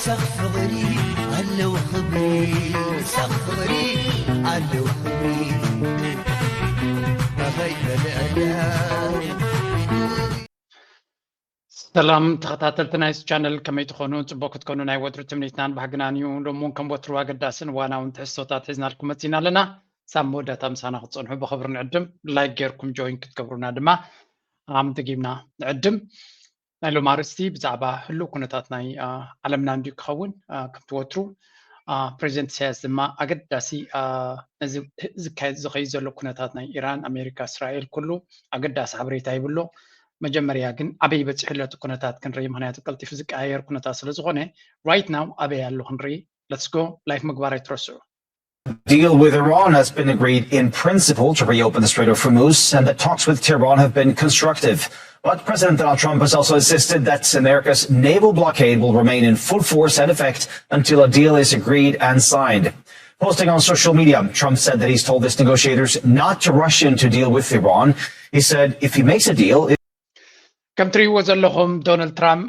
ሳኽ ፍቕሪ ኣለዎ ክብሪ፣ ሳኽ ፍቕሪ ኣለዎ ክብሪ። ኣበይ በልዕላ ሰላም ተኸታተልቲ ናይዚ ቻነል፣ ከመይ ትኾኑ? ጽቡቕ ክትኮኑ ናይ ወትሩ ትምኒትናን ባህግናን እዩ። ሎም እውን ከም ወትሩ ኣገዳስን እዋናውን ትሕዝቶታት ሒዝናልኩም መጺና ኣለና። ሳብ መወዳእታ ምሳና ክትጸንሑ ብኽብሪ ንዕድም። ላይክ ጌርኩም ጆይን ክትገብሩና ድማ ኣም ደጊምና ንዕድም። ናይ ሎም ኣርእስቲ ብዛዕባ ህሉው ኩነታት ናይ ዓለምና እንድዩ ክኸውን። ከምቲ ወትሩ ፕሬዚደንት ኢሳያስ ድማ ኣገዳሲ ነዚ ዝካየድ ዝኸይድ ዘሎ ኩነታት ናይ ኢራን፣ ኣሜሪካ፣ እስራኤል ኩሉ ኣገዳሲ ሓበሬታ ይብሎ። መጀመርያ ግን ኣበይ በፂሑ ኣሎ እቲ ኩነታት ክንርኢ፣ ምክንያቱ ቀልጢፉ ዝቀያየር ኩነታት ስለ ዝኾነ right now ኣበይ ኣሎ ክንርኢ። Let's go live ምግባር ኣይትረስዑ። Deal with Iran has been agreed in principle to reopen the Strait of Hormuz and that talks with Tehran have been constructive. But President Donald Trump has also insisted that America's naval blockade will remain in full force and effect until a deal is agreed and signed. Posting on social media, Trump said that he's told his negotiators not to rush in to deal with Iran. He said if he makes a deal, ከም ትሪእዎ ዘለኹም ዶናልድ ትራምፕ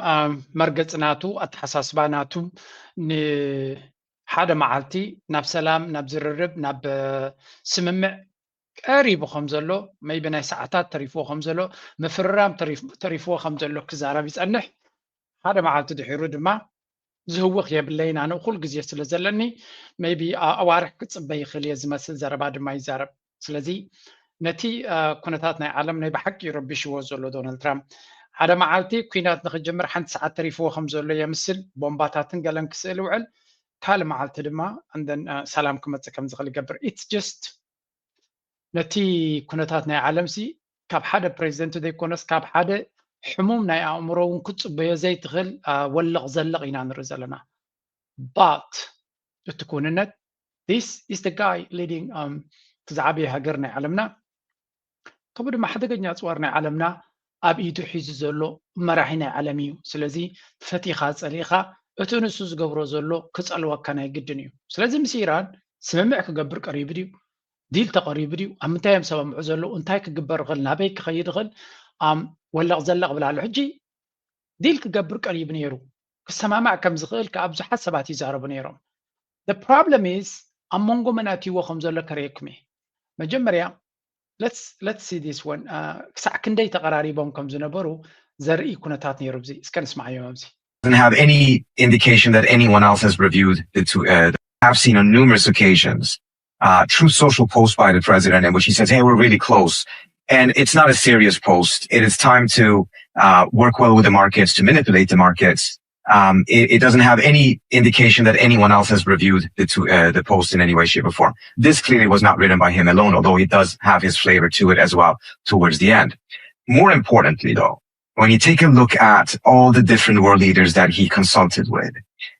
መርገፂ ናቱ ኣተሓሳስባ ናቱ ሓደ መዓልቲ ናብ ሰላም ናብ ዝርርብ ናብ ስምምዕ ቀሪቡ ከም ዘሎ maybe ናይ ሰዓታት ተሪፍዎ ከም ዘሎ ምፍርራም ተሪፍዎ ከም ዘሎ ክዛረብ ይፀንሕ። ሓደ መዓልቲ ድሒሩ ድማ ዝህውኽ የብለይን ኣነ እኹል ግዜ ስለ ዘለኒ maybe ኣዋርሕ ክፅበ ይኽእል እየ ዝመስል ዘረባ ድማ ይዛረብ። ስለዚ ነቲ ኩነታት ናይ ዓለም ናይ ብሓቂ ረቢሽዎ ዘሎ ዶናልድ ትራምፕ ሓደ መዓልቲ ኩናት ንክጅምር ሓንቲ ሰዓት ተሪፍዎ ከም ዘሎ የምስል ቦምባታትን ገለን ክስእል ይውዕል ካልእ መዓልቲ ድማ and then ሰላም ክመፅእ ከም ዝኽእል ይገብር it's just ነቲ ኩነታት ናይ ዓለም ሲ ካብ ሓደ ፕሬዚደንት ዘይኮነስ ካብ ሓደ ሕሙም ናይ ኣእምሮ እውን ክትፅበዮ ዘይትኽእል ወለቕ ዘለቕ ኢና ንርኢ ዘለና but እቲ ክውንነት this is the guy leading እቲ ዝዓበየ ሃገር ናይ ዓለምና ከምኡ ድማ ሓደገኛ ኣፅዋር ናይ ዓለምና ኣብ ኢዱ ሒዙ ዘሎ መራሒ ናይ ዓለም እዩ ስለዚ ፈቲኻ ፀሊእኻ እቲ ንሱ ዝገብሮ ዘሎ ክፀልወካ ናይ ግድን እዩ ስለዚ ምስ ኢራን ስምምዕ ክገብር ቀሪቡ ድዩ ዲል ተቐሪቡ ድዩ ኣብ ምንታይ እዮም ሰማምዑ ዘለዉ እንታይ ክግበር ይኽእል ናበይ ክኸይድ ይኽእል ወለቕ ዘለቕ ብላ ኣሎ ሕጂ ዲል ክገብር ቀሪቡ ነይሩ ክሰማማዕ ከም ዝኽእል ከዓ ብዙሓት ሰባት ይዛረቡ ነይሮም problem is ኣብ መንጎ መን ኣትይዎ ከም ዘሎ ከርእየኩም እየ መጀመርያ let's see this one ክሳዕ ክንደይ ተቐራሪቦም ከም ዝነበሩ ዘርኢ ኩነታት ነይሩ እዚ እስከ ንስማዓዮም ኣብዚ doesn't have any indication that anyone else has reviewed the two. Uh, I've seen on numerous occasions uh, Truth Social post by the president in which he says, "Hey, we're really close," and it's not a serious post. It is time to uh, work well with the markets to manipulate the markets. Um, it, it, doesn't have any indication that anyone else has reviewed the, two, uh, the post in any way, shape, or form. This clearly was not written by him alone, although he does have his flavor to it as well towards the end. More importantly, though, when you take a look at all the different world leaders that he consulted with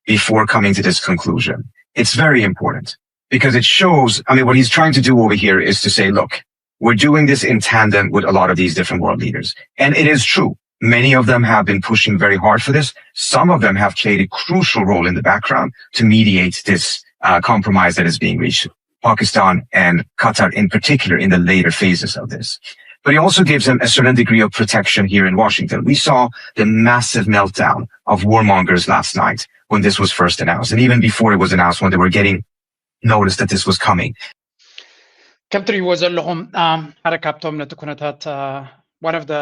before coming to this conclusion, it's very important because it shows, I mean, what he's trying to do over here is to say, look, we're doing this in tandem with a lot of these different world leaders. And it is true. Many of them have been pushing very hard for this. Some of them have played a crucial role in the background to mediate this uh, compromise that is being reached. Pakistan and Qatar in particular in the later phases of this. But he also gives them a certain degree of protection here in Washington. We saw the massive meltdown of warmongers last night when this was first announced, and even before it was announced, when they were getting notice that this was coming. ከም ትሪእዎ ዘለኹም ሓደ ካብቶም ነቲ ኩነታት one of the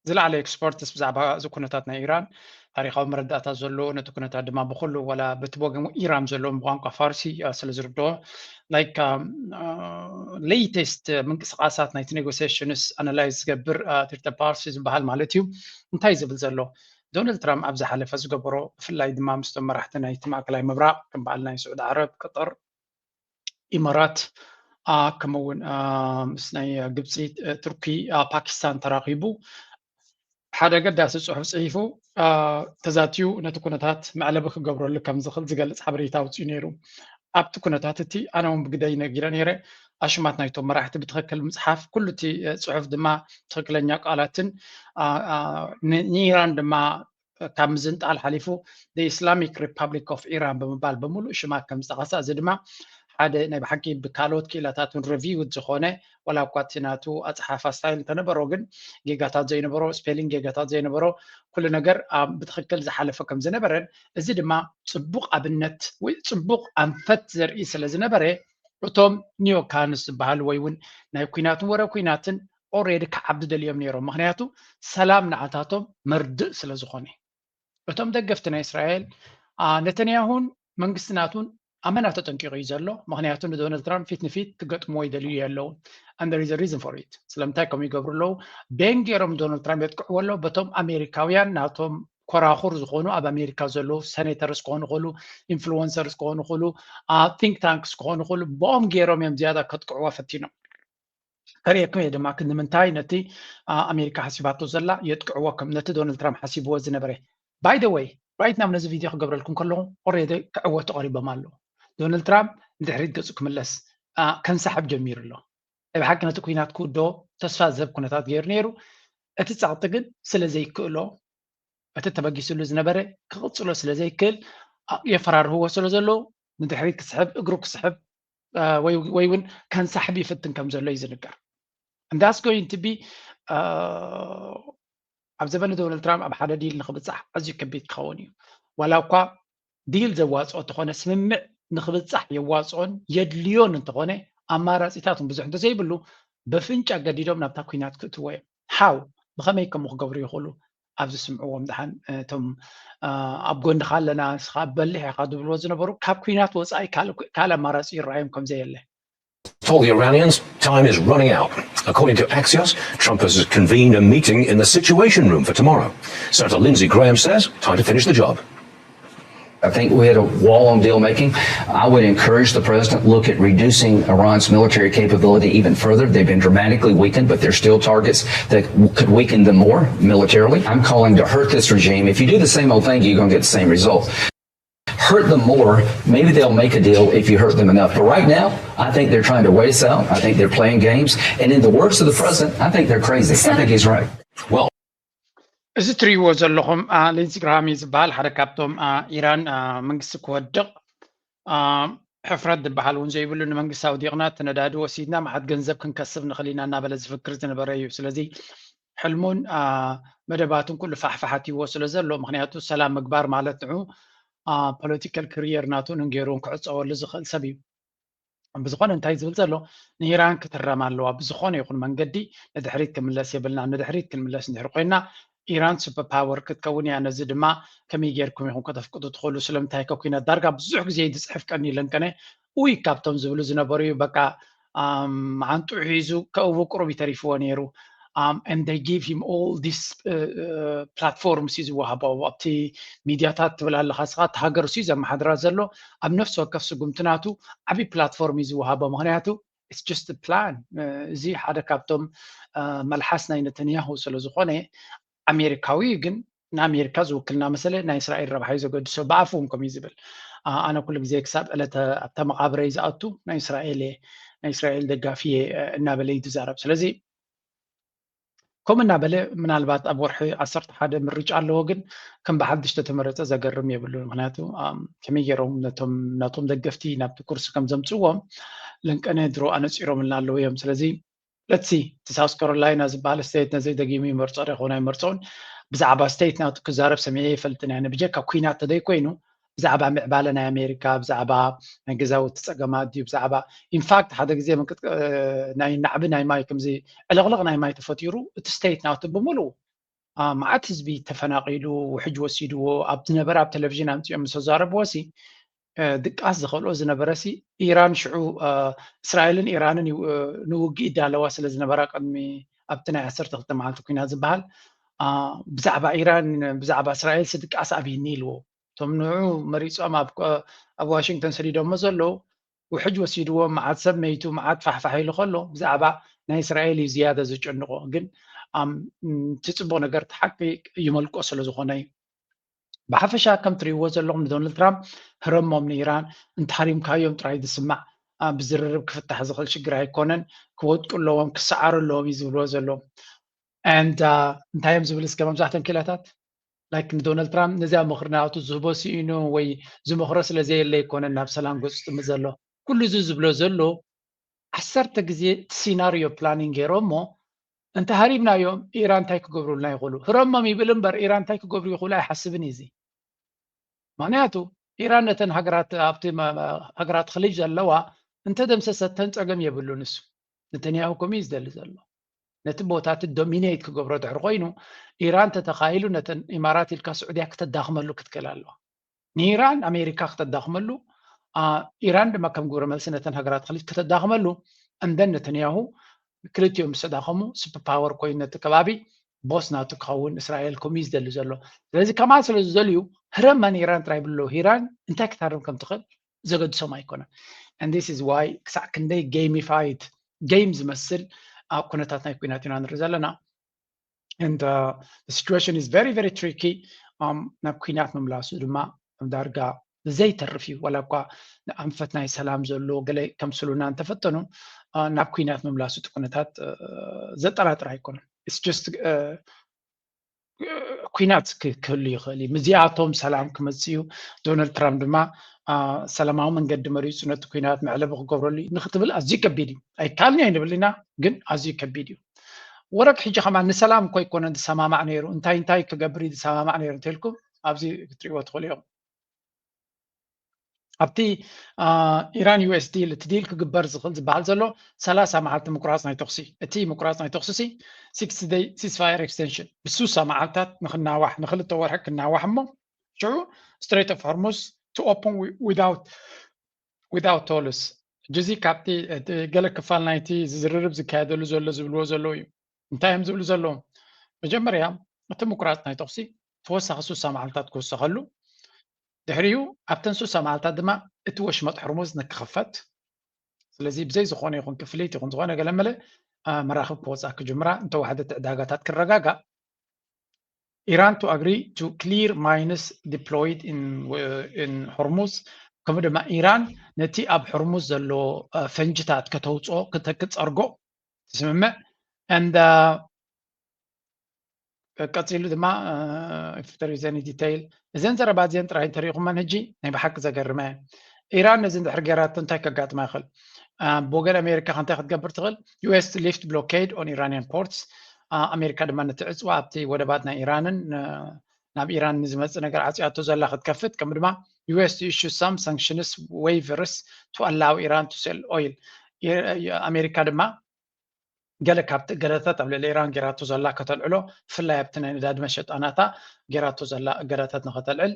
ዝለዓለ ኤክስፐርትስ ብዛዕባ እዚ ኩነታት ናይ ኢራን ታሪካዊ መረዳእታ ዘለዎ ነቲ ኩነታት ድማ ብኩሉ ዋላ በቲ ወገን ኢራን ዘለዎም ብቋንቋ ፋርሲ ስለ ዝርድኦ like latest ምንቅስቃሳት ናይቲ ኔጎሲሽንስ ኣናላይዝ ዝገብር ቲርተ ፓርሲ ዝበሃል ማለት እዩ እንታይ ዝብል ዘሎ ዶናልድ ትራምፕ ኣብ ዝሓለፈ ዝገበሮ ብፍላይ ድማ ምስቶም መራሕቲ ናይቲ ማእከላይ ምብራቅ ከም በዓል ናይ ስዑድ ዓረብ ቀጠር ኢማራት ከምኡ እውን ምስ ናይ ግብፂ ቱርኪ ፓኪስታን ተራኺቡ ሓደ ኣገዳሲ ፅሑፍ ፅሒፉ ተዛትዩ ነቲ ኩነታት መዕለቢ ክገብረሉ ከም ዝኽእል ዝገልፅ ሓበሬታ ኣውፅኡ ነይሩ ኣብቲ ኩነታት እቲ ኣነ እውን ብግደይ ነጊረ ነይረ ኣሽማት ናይቶም መራሕቲ ብትኽክል ምፅሓፍ ኩሉ እቲ ፅሑፍ ድማ ትኽክለኛ ቃላትን ንኢራን ድማ ካብ ምዝንጣል ሓሊፉ ኢስላሚክ ሪፓብሊክ ኦፍ ኢራን ብምባል ብምሉእ ሽማ ከም ዝጠቐሳ እዚ ድማ ሓደ ናይ ብሓቂ ብካልኦት ክኢላታት እውን ሪቪውድ ዝኾነ፣ ዋላ እኳ እቲ ናቱ ኣፀሓፋ ስታይል እንተነበሮ፣ ግን ጌጋታት ዘይነበሮ፣ ስፔሊንግ ጌጋታት ዘይነበሮ፣ ኩሉ ነገር ብትኽክል ዝሓለፈ ከም ዝነበረን፣ እዚ ድማ ፅቡቕ ኣብነት ወይ ፅቡቕ ኣንፈት ዘርኢ ስለ ዝነበረ፣ እቶም ኒዮካንስ ዝበሃሉ ወይ እውን ናይ ኩናትን ወረ ኩናትን ኦሬዲ ክዓብዱ ደልዮም ነይሮም። ምክንያቱ ሰላም ንዓታቶም መርድእ ስለ ዝኾነ፣ እቶም ደገፍቲ ናይ እስራኤል ነተንያሁን መንግስቲ ናቱን ኣመና ተጠንቂቑ እዩ ዘሎ። ምክንያቱ ንዶናልድ ትራምፕ ፊት ንፊት ክገጥምዎ ይደልዩ የለውን። And there is a reason for it። ስለምንታይ ከምኡ ይገብሩ ኣለዉ? ቤን ገይሮም ዶናልድ ትራምፕ የጥቅዕዎ ኣለዉ። በቶም ኣሜሪካውያን ናቶም ኮራኹር ዝኾኑ፣ ኣብ ኣሜሪካ ዘለዉ ሴኔተርስ ክኾኑ ይኽእሉ፣ ኢንፍሉወንሰርስ ክኾኑ ይኽእሉ፣ ቲንክ ታንክስ ክኾኑ ይኽእሉ፣ ብኦም ገይሮም እዮም ዝያዳ ከጥቅዕዋ ፈቲኖም። ከርእየኩም እየ ድማ ክንምንታይ ነቲ ኣሜሪካ ሓሲባቶ ዘላ የጥቅዕዎ ከም ነቲ ዶናልድ ትራምፕ ሓሲብዎ ዝነበረ። By the way, right now ነዚ ቪድዮ ክገብረልኩም ከለኹ ኦሬዲ ክዕወቱ ቀሪቦም ኣለዉ። ዶናልድ ትራምፕ ንድሕሪት ገፁ ክምለስ ከንሳሕብ ጀሚሩ ኣሎ። ናይ ብሓቂ ነቲ ኩናት ክውዶ ተስፋ ዝህብ ኩነታት ገይሩ ነይሩ። እቲ ጸቕጢ ግን ስለ ዘይክእሎ፣ እቲ ተበጊስሉ ዝነበረ ክቕጽሎ ስለ ዘይክእል፣ የፈራርህዎ ስለ ዘለዉ፣ ንድሕሪት ክስሕብ፣ እግሩ ክስሕብ ወይ እውን ከንሳሕብ ይፍትን ከም ዘሎ እዩ ዝንገር። And that's going to be ኣብ ዘበነ ዶናልድ ትራምፕ ኣብ ሓደ ዲል ንክብጻሕ ኣዝዩ ከቢድ ክኸውን እዩ። ዋላ እኳ ዲል ዘዋፅኦ ተኾነ፣ ስምምዕ ንክብጻሕ የዋፅኦን የድልዮን እንተኾነ፣ ኣማራፂታት እውን ብዙሕ እንተዘይብሉ፣ በፍንጫ ገዲዶም ናብታ ኩናት ክእትዎ እዮም። ሓው ብኸመይ ከምኡ ክገብሩ ይኽእሉ? ኣብ ዝስምዕዎም ደሓን እቶም ኣብ ጎንኻ ኣለና፣ ንስኻ በሊሕ ኢኻ ዝብልዎ ዝነበሩ፣ ካብ ኩናት ወፃኢ ካልእ ኣማራፂ ይረኣዮም ከም ዘየለ። Told the Iranians time is running out. According to Axios, Trump has convened a meeting in the Situation Room for tomorrow. Senator Lindsey Graham says time to finish the job. I think we had a wall on deal making. I would encourage the president to look at reducing Iran's military capability even further. They've been dramatically weakened, but they're still targets that could weaken them more militarily. I'm calling to hurt this regime. If you do the same old thing, you're going to get the same result. Hurt them more, maybe they'll make a deal if you hurt them enough. But right now, I think they're trying to wait us out. I think they're playing games. And in the words of the president, I think they're crazy. I think he's right. Well, እዚ ትሪእዎ ዘለኹም ሊንዚ ግራሃም እዩ ዝበሃል፣ ሓደ ካብቶም ኢራን መንግስቲ ክወድቕ ሕፍረት ዝበሃል እውን ዘይብሉ፣ ንመንግስቲ ኣውዲቕና እቲ ነዳዲ ወሲድና መዓት ገንዘብ ክንከስብ ንኽእል ኢና እናበለ ዝፍክር ዝነበረ እዩ። ስለዚ ሕልሙን መደባቱን ኩሉ ፋሕፋሕ ኣትይዎ ስለ ዘሎ፣ ምክንያቱ ሰላም ምግባር ማለት ንዑ ፖለቲካል ክሪየር ናቱ ንገይሩን ክዕፀወሉ ዝኽእል ሰብ እዩ። ብዝኾነ እንታይ ዝብል ዘሎ፣ ንኢራን ክትረም ኣለዋ፣ ብዝኾነ ይኹን መንገዲ ንድሕሪት ክምለስ የብልና። ንድሕሪት ክንምለስ እንድሕር ኮይና ኢራን ሱፐር ፓወር ክትከውን እያ። ነዚ ድማ ከመይ ጌርኩም ኢኹም ከተፍቅጡ ትኽእሉ? ስለምንታይ ከ ኩናት ዳርጋ ብዙሕ ግዜ እዩ ዝፅሕፍ ቀኒ ለንቀነ ውይ ካብቶም ዝብሉ ዝነበሩ እዩ። በቃ መዓንጥኡ ሒዙ ከእዊ ቁሩብ ይተሪፍዎ ነይሩ። And they give him all this platforms እዩ ዝወሃቦ። ኣብቲ ሚድያታት ትብል ኣለኻ ስኻ፣ እቲ ሃገር እሱ እዩ ዘመሓድራ ዘሎ። ኣብ ነፍሲ ወከፍ ስጉምቲ ናቱ ዓብዪ ፕላትፎርም እዩ ዝወሃቦ። ምክንያቱ it's just plan። እዚ ሓደ ካብቶም መልሓስ ናይ ነተንያሁ ስለ ዝኾነ ኣሜሪካዊ ግን ንኣሜሪካ ዝውክልና መሰለ ናይ እስራኤል ረብሓ እዩ ዘገድሶ። ብኣፉ እውን ከምኡ እዩ ዝብል። ኣነ ኩሉ ግዜ ክሳብ ዕለተ ኣብታ መቓብረይ ዝኣቱ ናይ እስራኤል እየ፣ ናይ እስራኤል ደጋፊ እየ እናበለ እዩ ዝዛረብ። ስለዚ ከምኡ እናበለ ምናልባት ኣብ ወርሒ ዓሰርተ ሓደ ምርጫ ኣለዎ፣ ግን ከም ብሓድሽ ተተመረፀ ዘገርም የብሉን። ምክንያቱ ከመይ ገይሮም ነቶም ናቶም ደገፍቲ ናብቲ ኩርሲ ከም ዘምፅዎም ለንቀነ ድሮ ኣነፂሮምልና ኣለዉ እዮም። ስለዚ let's see እቲ ሳውስ ካሮላይና ዝበሃል ስቴት ነዘይ ደጊሙ ይመርፆ ዶ ይኸውን ኣይመርፆን። ብዛዕባ ስቴት ናቱ ክዛረብ ሰሚዐ ይፈልጥን እየ። ብጀካ ኩናት ተደይ ኮይኑ ብዛዕባ ምዕባለ ናይ ኣሜሪካ፣ ብዛዕባ ናይ ገዛውቲ ፀገማት ድዩ፣ ብዛዕባ ኢንፋክት ሓደ ግዜ ናይ ናዕቢ ናይ ማይ ከምዚ ዕልቕልቕ ናይ ማይ ተፈጢሩ እቲ ስቴት ናቱ ብምሉኡ መዓት ህዝቢ ተፈናቒሉ ውሕጅ ወሲድዎ ኣብ ዝነበረ ኣብ ቴሌቪዥን ኣምፂኦም ምስ ኣዛረብዎ ሲ ድቃስ ዝኸልኦ ዝነበረ ሲ ኢራን ሽዑ እስራኤልን ኢራንን ንውግእ ይዳለዋ ስለ ዝነበራ ቅድሚ ኣብቲ ናይ ዓሰርተ ክልተ መዓልቲ ኩናት ዝበሃል ብዛዕባ ኢራን ብዛዕባ እስራኤል ሲ ድቃስ ኣብይኒ ኢልዎ። እቶም ንዑ መሪፆም ኣብ ዋሽንግተን ሰዲዶሞ ዘለዉ ውሕጅ ወሲድዎ መዓት ሰብ መይቱ መዓት ፋሕፋሕ ኢሉ ከሎ ብዛዕባ ናይ እስራኤል እዩ ዝያዳ ዘጨንቆ። ግን እቲ ፅቡቅ ነገር እቲ ሓቂ ይመልቆ ስለ ዝኾነ እዩ። ብሓፈሻ ከም ትሪእዎ ዘለኹም ንዶናልድ ትራምፕ ህረሞም ንኢራን እንተሃሪምካዮም ጥራይ ዝስማዕ ብዝርርብ ክፍታሕ ዝኽእል ሽግር ኣይኮነን። ክወድቁ ኣለዎም ክሰዓሩ ኣለዎም እዩ ዝብልዎ ዘለዉ። And እንታይ እዮም ዝብል እስከ መብዛሕተን ክኢላታት ላይክ ንዶናልድ ትራምፕ ነዚኣ ምኽሪ ናቱ ዝህቦ ስኢኑ ወይ ዝመኽሮ ስለ ዘየለ ኣይኮነን ናብ ሰላም ገፁ ዝጥምት ዘሎ። ኩሉ እዚ ዝብሎ ዘሎ ዓሰርተ ግዜ እቲ ሲናሪዮ ፕላኒንግ ገይሮሞ እንተ ሃሪምናዮም ኢራን እንታይ ክገብሩልና ይኽእሉ? ህረሞም ይብል እምበር ኢራን እንታይ ክገብሩ ይኽእሉ ኣይሓስብን እዩ እዚ። ምክንያቱ ኢራን ነተን ሃገራት ኣብቲ መ- መ- ሃገራት ክልጅ ዘለዋ እንተ ደምሰሰተን ጸገም የብሉን። እሱ ነተንያሁ ከምኡ እዩ ዝደሊ ዘሎ። ነቲ ቦታ እቲ ዶሚኔት ክገብሮ ድሕሪ ኮይኑ ኢራን ተተኻኢሉ ነተን ኢማራት ኢልካ ስዑድያ ክተዳኽመሉ ክትክእል ኣለዋ። ንኢራን ኣሜሪካ ክተዳኽመሉ፣ ኢራን ድማ ከም ግብረ መልሲ ነተን ሃገራት ክልጅ ከተዳኽመሉ፣ እንደን ነተንያሁ ክልቲኦም ምስ ተዳኸሙ ሱፐር ፓወር ኮይኑ ነቲ ከባቢ ቦስ ናቱ ክኸውን እስራኤል ከምኡ እዩ ዝደሊ ዘሎ። ስለዚ ከማን ስለ ዝደልዩ ህረመን ኢራን ጥራይ ብሎ ኢራን እንታይ ክትሃርም ከም ትኽእል ዘገድሶም ኣይኮነን። And this is why ክሳዕ ክንደይ ጌሚፋይድ ጌም ዝመስል ኣብ ኩነታት ናይ ኩናት ኢና ንርኢ ዘለና። And uh, the situation is very very tricky. Um, ናብ ኩናት ምምላሱ ድማ ዳርጋ ዘይተርፍ እዩ። ዋላ እኳ ንኣንፈት ናይ ሰላም ዘሎ ገለ ከምስሉና እንተፈተኑ ናብ ኩናት ምምላሱ እቲ ኩነታት ዘጠራጥር ኣይኮነን። It's just ኩናት ክህሉ ይኽእል እዩ። ምስዚኣቶም ሰላም ክመፅእ እዩ። ዶናልድ ትራምፕ ድማ ሰላማዊ መንገዲ መሪፁ ነቲ ኩናት መዕለቢ ክገብረሉ እዩ ንክትብል ኣዝዩ ከቢድ እዩ። ኣይካልን ኣይንብል ኢና፣ ግን ኣዝዩ ከቢድ እዩ። ወረቅ ሕጂ ከማ ንሰላም እኮ ኣይኮነን ዝሰማማዕ ነይሩ፣ እንታይ እንታይ ክገብር እዩ ዝሰማማዕ ነይሩ እንተልኩም ኣብዚ ክትሪእዎ ትኽእሉ እዮም። ኣብቲ ኢራን ዩ ኤስ ዲል እቲ ዲል ክግበር ዝኽእል ዝበሃል ዘሎ ሰላሳ መዓልቲ ምቁራፅ ናይ ተኩሲ፣ እቲ ምቁራፅ ናይ ተኩሲ ሲ ሲክስቲ ደይ ሲስፋየር ኤክስቴንሽን ብሱሳ መዓልታት ንክናዋሕ፣ ንክልተ ወርሒ ክናዋሕ እሞ ሽዑ ስትሬት ኦፍ ሆርሙዝ to open without without tolls። ሕጂ እዚ ካብቲ ገለ ክፋል ናይቲ ዝርርብ ዝካየደሉ ዘሎ ዝብልዎ ዘለዉ እዩ። እንታይ እዮም ዝብሉ ዘለዉ? መጀመርያ እቲ ምቁራፅ ናይ ተኩሲ ተወሳኺ ሱሳ መዓልታት ክውሰኸሉ፣ ድሕሪኡ ኣብተን ሱሳ መዓልታት ድማ እቲ ወሽመጥ ሕርሙዝ ንክኽፈት። ስለዚ ብዘይ ዝኾነ ይኹን ክፍሊት ይኹን ዝኾነ ገለመለ መራኽብ ክወፃ ክጅምራ፣ እንተዋሕደ እቲ ዕዳጋታት ክረጋጋእ። Iran to agree to clear mines deployed in, in Hormuz፣ ከምኡ ድማ ኢራን ነቲ ኣብ ሕርሙዝ ዘሎ ፈንጅታት ከተውፅኦ ክተክፀርጎ ትስምምዕ። And ቀፂሉ ድማ if there is any detail፣ እዘን ዘረባ እዚአን ጥራይ እንተሪኢኹመን ሕጂ ናይ ብሓቂ ዘገርመ። ኢራን ነዚ እንድሕር ገይራቶ እንታይ ከጋጥማ ይኽእል? ብወገን ኣሜሪካ ከ እንታይ ክትገብር ትኽእል? U S lift blockade on Iranian ports። ኣሜሪካ ድማ ነቲ ዕፅዋ ኣብቲ ወደባት ናይ ኢራንን ናብ ኢራን ንዝመፅእ ነገር ዓፅያቶ ዘላ ክትከፍት፣ ከምኡ ድማ U S to issue some sanctions waivers to allow Iran to sell oil። ኣሜሪካ ድማ ገለ ካብቲ እገዳታት ኣብ ልዕሊ ኢራን ጌራቶ ዘላ ከተልዕሎ፣ ብፍላይ ኣብቲ ናይ ነዳዲ መሸጣ ናታ ጌራቶ ዘላ እገዳታት ንኸተልዕል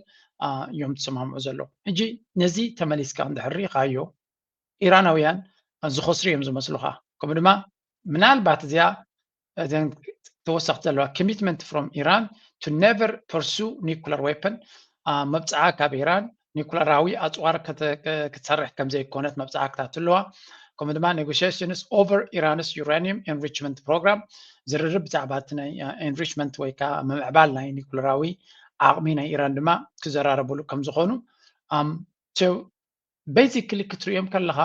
እዮም ዝሰማምዑ ዘለዉ። ሕጂ ነዚ ተመሊስካ እንድሕር ርኢኻዮ፣ ኢራናውያን ዝኸስሩ እዮም ዝመስሉኻ። ከምኡ ድማ ምናልባት እዚኣ እዘን ተወሰኽቲ ዘለዋ commitment from Iran to never pursue nuclear weapon፣ መብፅዓ ካብ ኢራን ኒኩለራዊ ኣፅዋር ክትሰርሕ ከም ዘይኮነት መብፅዓ ክታትለዋ። ከምኡ ድማ negotiations over Iran's uranium enrichment program፣ ዝርርብ ብዛዕባ እቲ ናይ enrichment ወይ ከዓ ምምዕባል ናይ ኒኩለራዊ ዓቕሚ ናይ ኢራን ድማ ክዘራረብሉ ከም ዝኾኑ። So basically ክትሪኦም ከለኻ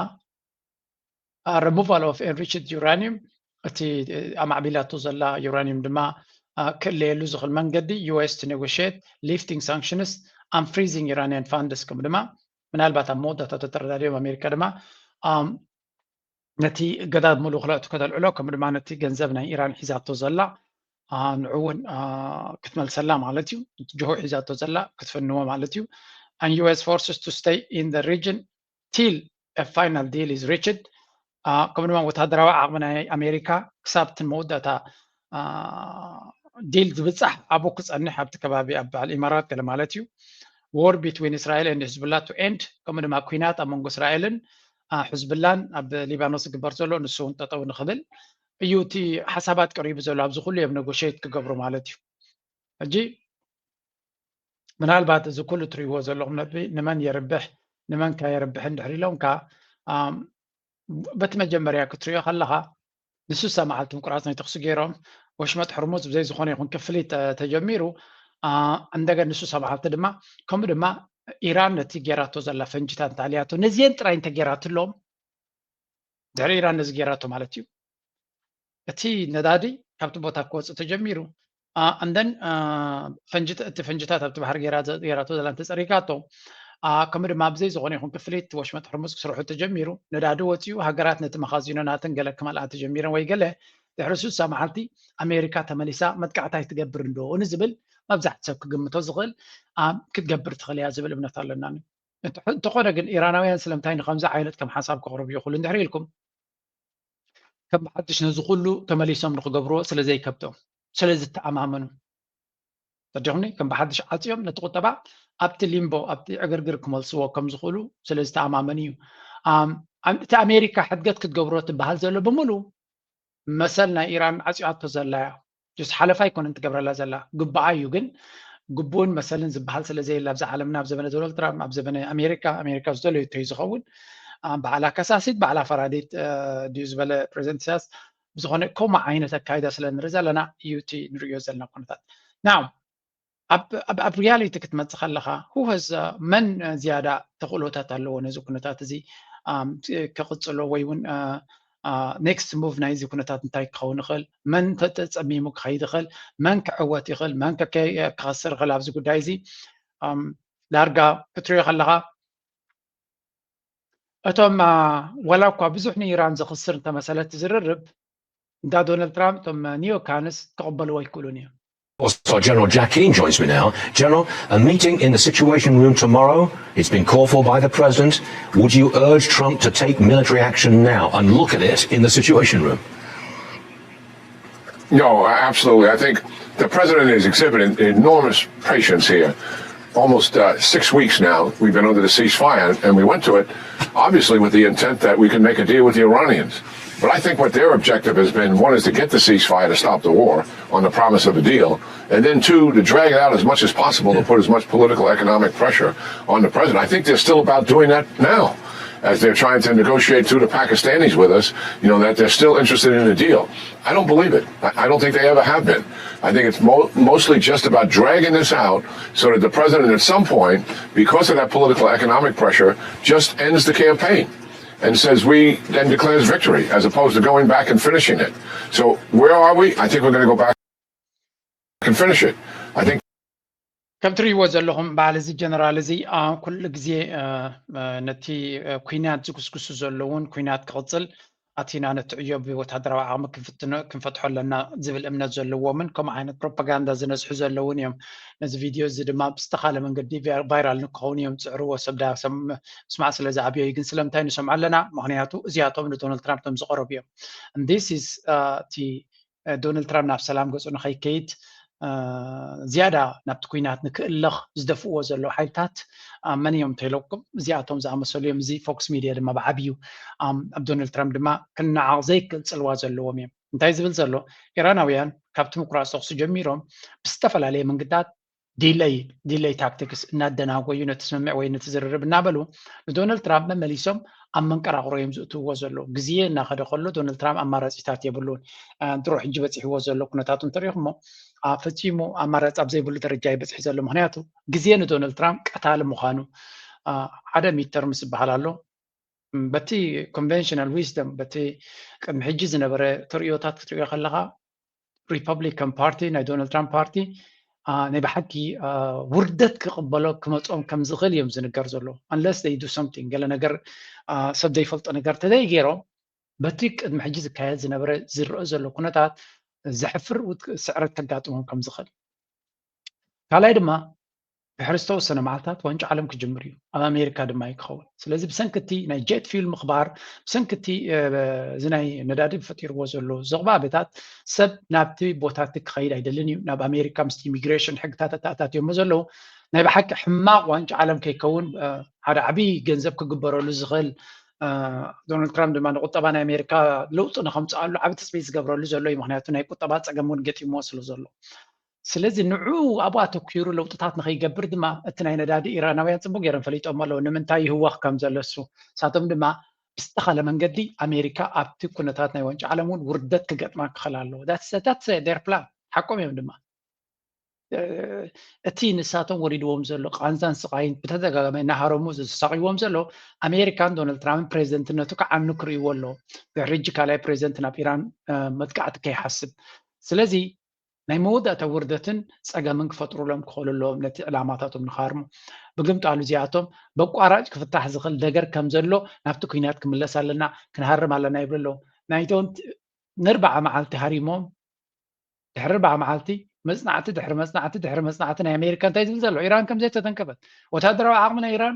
removal of enriched uranium፣ እቲ ኣማዕቢላቶ ዘላ ዩራኒየም ድማ ክእለየሉ ዝኽእል መንገዲ፣ U S to negotiate lifting sanctions and freezing Iranian funds፣ ከምኡ ድማ ምናልባት ኣብ መወዳእታ ተተረዳዲኦም ኣሜሪካ ድማ ነቲ እገዳ ብምሉእ ክለእቱ ከተልዕሎ፣ ከምኡ ድማ ነቲ ገንዘብ ናይ ኢራን ሒዛቶ ዘላ ንዑ እውን ክትመልሰላ ማለት እዩ። ጅሆ ሒዛቶ ዘላ ክትፍንዎ ማለት እዩ። And U S forces to stay in the region till a final deal is reached። ከምኡ ድማ ወታደራዊ ዓቕሚ ናይ ኣሜሪካ ክሳብ እቲ መወዳእታ ዲል ዝብፃሕ ኣብኡ ክፀንሕ ኣብቲ ከባቢ ኣብ በዓል ኢማራት ገለ ማለት እዩ። War between Israel and ሕዝብላ to end፣ ከምኡ ድማ ኩናት ኣብ መንጎ እስራኤልን ሕዝብላን ኣብ ሊባኖስ ዝግበር ዘሎ ንሱ እውን ጠጠው ንኽብል እዩ እቲ ሓሳባት ቀሪቡ ዘሎ። ኣብዚ ኩሉ እዮም negotiate ክገብሩ ማለት እዩ። ሕጂ ምናልባት እዚ ኩሉ ትሪእዎ ዘለኹም ነጥቢ ንመን የርብሕ ንመን ከየርብሕ እንድሕር ኢሎም ከ በቲ መጀመርያ ክትሪኦ ከለኻ ንሱሳ መዓልቲ ምቁራፅ ናይ ተኽሲ ገይሮም ወሽመጥ ሕርሙዝ ብዘይ ዝኾነ ይኹን ክፍሊት ተጀሚሩ እንደገን ንሱሳ መዓልቲ ድማ ከምኡ ድማ ኢራን ነቲ ጌራቶ ዘላ ፈንጅታት እንተኣልያቶ ነዚአን ጥራይ እንተጌራትሎም ድሕሪ ኢራን ነዚ ጌራቶ ማለት እዩ። እቲ ነዳዲ ካብቲ ቦታ ክወፅእ ተጀሚሩ and then ፈንጅት እቲ ፈንጅታት ኣብቲ ባሕሪ ጌራቶ ዘላ እንተፀሪጋቶ ከምኡ ድማ ብዘይ ዝኾነ ይኹን ክፍሊት ወሽመጥ ሕርሙዝ ክስርሑ ተጀሚሩ። ነዳዲ ወፂኡ፣ ሃገራት ነቲ መኻዚኖ ናተን ገለ ክመልኣ ተጀሚረን ወይ ገለ ድሕሪ ስሳ መዓልቲ ኣሜሪካ ተመሊሳ መጥቃዕታይ ትገብር እንዶ ንዝብል መብዛሕቲ ሰብ ክግምቶ ዝኽእል ክትገብር ትኽእል እያ ዝብል እምነት ኣለና። እንተኾነ ግን ኢራናውያን ስለምንታይ ንከምዚ ዓይነት ከም ሓሳብ ከቕርቡ ይኽእሉ እንድሕር ኢልኩም፣ ከም ብሓድሽ ነዚ ኩሉ ተመሊሶም ንክገብርዎ ስለ ዘይከብዶም፣ ስለ ዝተኣማመኑ፣ ተረዲኹምኒ? ከም ብሓድሽ ዓፅዮም ነቲ ቁጠባ ኣብቲ ሊምቦ፣ ኣብቲ ዕግርግር ክመልስዎ ከም ዝኽእሉ ስለ ዝተኣማመኑ እዩ። እቲ ኣሜሪካ ሕድገት ክትገብሮ ትበሃል ዘሎ ብምሉ መሰል ናይ ኢራን ዓፅያቶ ዘላ እያ። ስ ሓለፋ ኣይኮነን ትገብረላ ዘላ፣ ግቡኣ እዩ። ግን ግቡእን መሰልን ዝበሃል ስለ ዘየለ ኣብዚ ዓለምና፣ ኣብ ዘበነ ዶናልድ ትራምፕ፣ ኣብ ዘበነ ኣሜሪካ፣ ኣሜሪካ ዝደለዩ እንተዩ ዝኸውን፣ ባዕላ ከሳሲት፣ ባዕላ ፈራዲት ድዩ ዝበለ ፕሬዚደንት ኢሳያስ፣ ብዝኾነ ከምኡ ዓይነት ኣካይዳ ስለ ንርኢ ዘለና እዩ እቲ ንርእዮ ዘለና ኩነታት። ናው ኣብ ሪያሊቲ ክትመፅእ ከለኻ፣ ሁሀዝ መን ዝያዳ ተኽእሎታት ኣለዎ ነዚ ኩነታት እዚ ክቕፅሎ ወይ እውን ኔክስት ሙቭ ናይዚ ኩነታት እንታይ ክኸውን ይኽእል፣ መን ተፀሚሙ ክኸይድ ይኽእል፣ መን ክዕወት ይኽእል፣ መን ክኸስር ይኽእል ኣብዚ ጉዳይ እዚ። ዳርጋ ክትሪኦ ከለኻ እቶም ዋላ እኳ ብዙሕ ንኢራን ዘኽስር እንተመሰለ እቲ ዝርርብ፣ እንዳ ዶናልድ ትራምፕ እቶም ኒዮ ካንስ ክቕበልዎ ኣይክእሉን እዮም። Also, General Jack Keane joins me now. General, a meeting in the Situation Room tomorrow. It's been called for by the president. Would you urge Trump to take military action now and look at it in the Situation Room? No, absolutely. I think the president is exhibiting enormous patience here. Almost uh, six weeks now, we've been under the ceasefire, and we went to it, obviously, with the intent that we can make a deal with the Iranians. But I think what their objective has been, one is to get the ceasefire to stop the war on the promise of a deal, and then two, to drag it out as much as possible to put as much political economic pressure on the president. I think they're still about doing that now, as they're trying to negotiate through the Pakistanis with us, you know, that they're still interested in a deal. I don't believe it. I don't think they ever have been. I think it's mo- mostly just about dragging this out so that the president at some point, because of that political economic pressure, just ends the campaign and says we then declares victory as opposed to going back and finishing it. So where are we? I think we're going to go back and finish it. I think ከም ትርእይዎ ዘለኹም በዓል እዚ ጀነራል እዚ ኩሉ ግዜ ነቲ ኩናት ዝጉስጉሱ ዘለውን ኩናት ክቕፅል ኣቲና ነቲ ዕዮ ብወታደራዊ ዓቕሚ ክንፈትሖ ኣለና ዝብል እምነት ዘለዎምን ከምኡ ዓይነት ፕሮፓጋንዳ ዝነዝሑ ዘለውን እዮም። ነዚ ቪድዮ እዚ ድማ ብዝተኻለ መንገዲ ቫይራል ንክኸውን እዮም ዝፅዕርዎ። ሰብ ዳ ምስማዕ ስለ ዝኣብዮ እዩ። ግን ስለምንታይ ንሰምዖ ኣለና? ምክንያቱ እዚኣቶም ንዶናልድ ትራምፕ ቶም ዝቐረቡ እዮም። ስ እቲ ዶናልድ ትራምፕ ናብ ሰላም ገፁ ንኸይከይድ ዝያዳ ናብቲ ኩናት ንክእለኽ ዝደፍእዎ ዘለዉ ሓይልታት መን እዮም እንተኢለኩም እዚኣቶም ዝኣመሰሉ እዮም። እዚ ፎክስ ሚድያ ድማ ብዓብዩ ኣብ ዶናልድ ትራምፕ ድማ ክነዓቕ ዘይክእል ፅልዋ ዘለዎም እዮም። እንታይ ዝብል ዘሎ ኢራናውያን ካብቲ ምቁራፅ ተኩሲ ጀሚሮም ብዝተፈላለየ መንገድታት ዲለይ ዲለይ ታክቲክስ እናደናጎዩ ነቲ ስምምዕ ወይ ነቲ ዝርርብ እናበሉ ንዶናልድ ትራምፕ መመሊሶም ኣብ መንቀራቕሮ እዮም ዝእትውዎ ዘለዉ። ግዜ እናኸደ ከሎ ዶናልድ ትራምፕ ኣማራፂታት የብሉን። ድሮ ሕጂ በፂሕዎ ዘሎ ኩነታቱ እንተሪኢኹሞ ፈፂሙ ኣማራፂ ኣብ ዘይብሉ ደረጃ እዩ በፂሑ ዘሎ። ምክንያቱ ግዜ ንዶናልድ ትራምፕ ቀታሊ ምዃኑ ሓደ ሚድተርምስ ዝበሃል ኣሎ። በቲ ኮንቨንሽናል ዊዝደም በቲ ቅድሚ ሕጂ ዝነበረ ተርእዮታት ክትሪኦ ከለካ ሪፐብሊካን ፓርቲ ናይ ዶናልድ ትራምፕ ፓርቲ ናይ ብሓቂ ውርደት ክቕበሎ ክመፆም ከም ዝኽእል እዮም ዝንገር ዘሎ። Unless they do something ገለ ነገር ሰብ ዘይፈልጦ ነገር ተዘይገይሮም በቲ ቅድሚ ሕጂ ዝካየድ ዝነበረ ዝረአ ዘሎ ኩነታት ዘሕፍር ስዕረት ከጋጥሞም ከም ዝኽእል ካልኣይ ድማ ድሕሪ ዝተወሰነ መዓልታት ዋንጫ ዓለም ክጅምር እዩ። ኣብ ኣሜሪካ ድማ እዩ ክኸውን። ስለዚ ብሰንኪ እቲ ናይ jet fuel ምኽባር፣ ብሰንኪ እቲ እዚ ናይ ነዳዲ ፈጢርዎ ዘሎ ዘቕባበታት ሰብ ናብቲ ቦታ እቲ ክኸይድ ኣይደልን እዩ። ናብ ኣሜሪካ ምስቲ ኢሚግሬሽን ሕግታት ኣተኣታትዮሞ ዘለዉ ናይ ብሓቂ ሕማቕ ዋንጫ ዓለም ከይከውን ሓደ ዓብዪ ገንዘብ ክግበረሉ ዝኽእል ዶናልድ ትራምፕ ድማ ንቁጠባ ናይ ኣሜሪካ ለውጢ ንከምፅኣሉ ዓብዪ ትፅቢት ዝገብረሉ ዘሎ እዩ። ምክንያቱ ናይ ቁጠባ ፀገም እውን ገጢምዎ ስለ ዘሎ ስለዚ ንዑ ኣብኡ ኣተኲሩ ለውጥታት ንኸይገብር ድማ እቲ ናይ ነዳዲ ኢራናውያን ፅቡቅ ገይሮም ፈሊጦም ኣለዉ ንምንታይ ይህወኽ ከም ዘሎ እሱ ንሳቶም ድማ ብዝተኻለ መንገዲ ኣሜሪካ ኣብቲ ኩነታት ናይ ዋንጫ ዓለም እውን ውርደት ክገጥማ ክኽእል ኣለዎ that's their plan ሓቆም እዮም ድማ እቲ ንሳቶም ወሪድዎም ዘሎ ቃንዛን ስቃይን ብተደጋጋሚ እናሃረሙ ዘሳቅይዎም ዘሎ ኣሜሪካን ዶናልድ ትራምፕን ፕሬዚደንትነቱ ክዓኑ ክርእይዎ ኣለዎ ድሕሪ ሕጂ ካልኣይ ፕሬዚደንት ናብ ኢራን መጥቃዕቲ ከይሓስብ ስለዚ ናይ መወዳእታ ውርደትን ጸገምን ክፈጥሩሎም ክኽእሉ ኣለዎም። ነቲ ዕላማታቶም ንኻርሙ ብግምጣሉ እዚኣቶም በቋራጭ ክፍታሕ ዝኽእል ነገር ከም ዘሎ ናብቲ ኩናት ክምለስ ኣለና። ክንሃርም ኣለና ይብሉ ኣለዉ። ናይቶም ንርባዓ መዓልቲ ሃሪሞም ድሕሪ ርባዓ መዓልቲ መጽናዕቲ ድሕሪ መጽናዕቲ ድሕሪ መጽናዕቲ ናይ ኣሜሪካ እንታይ ዝብል ዘሎ? ኢራን ከም ዘይተተንከፈት ወታደራዊ ዓቕሚ ናይ ኢራን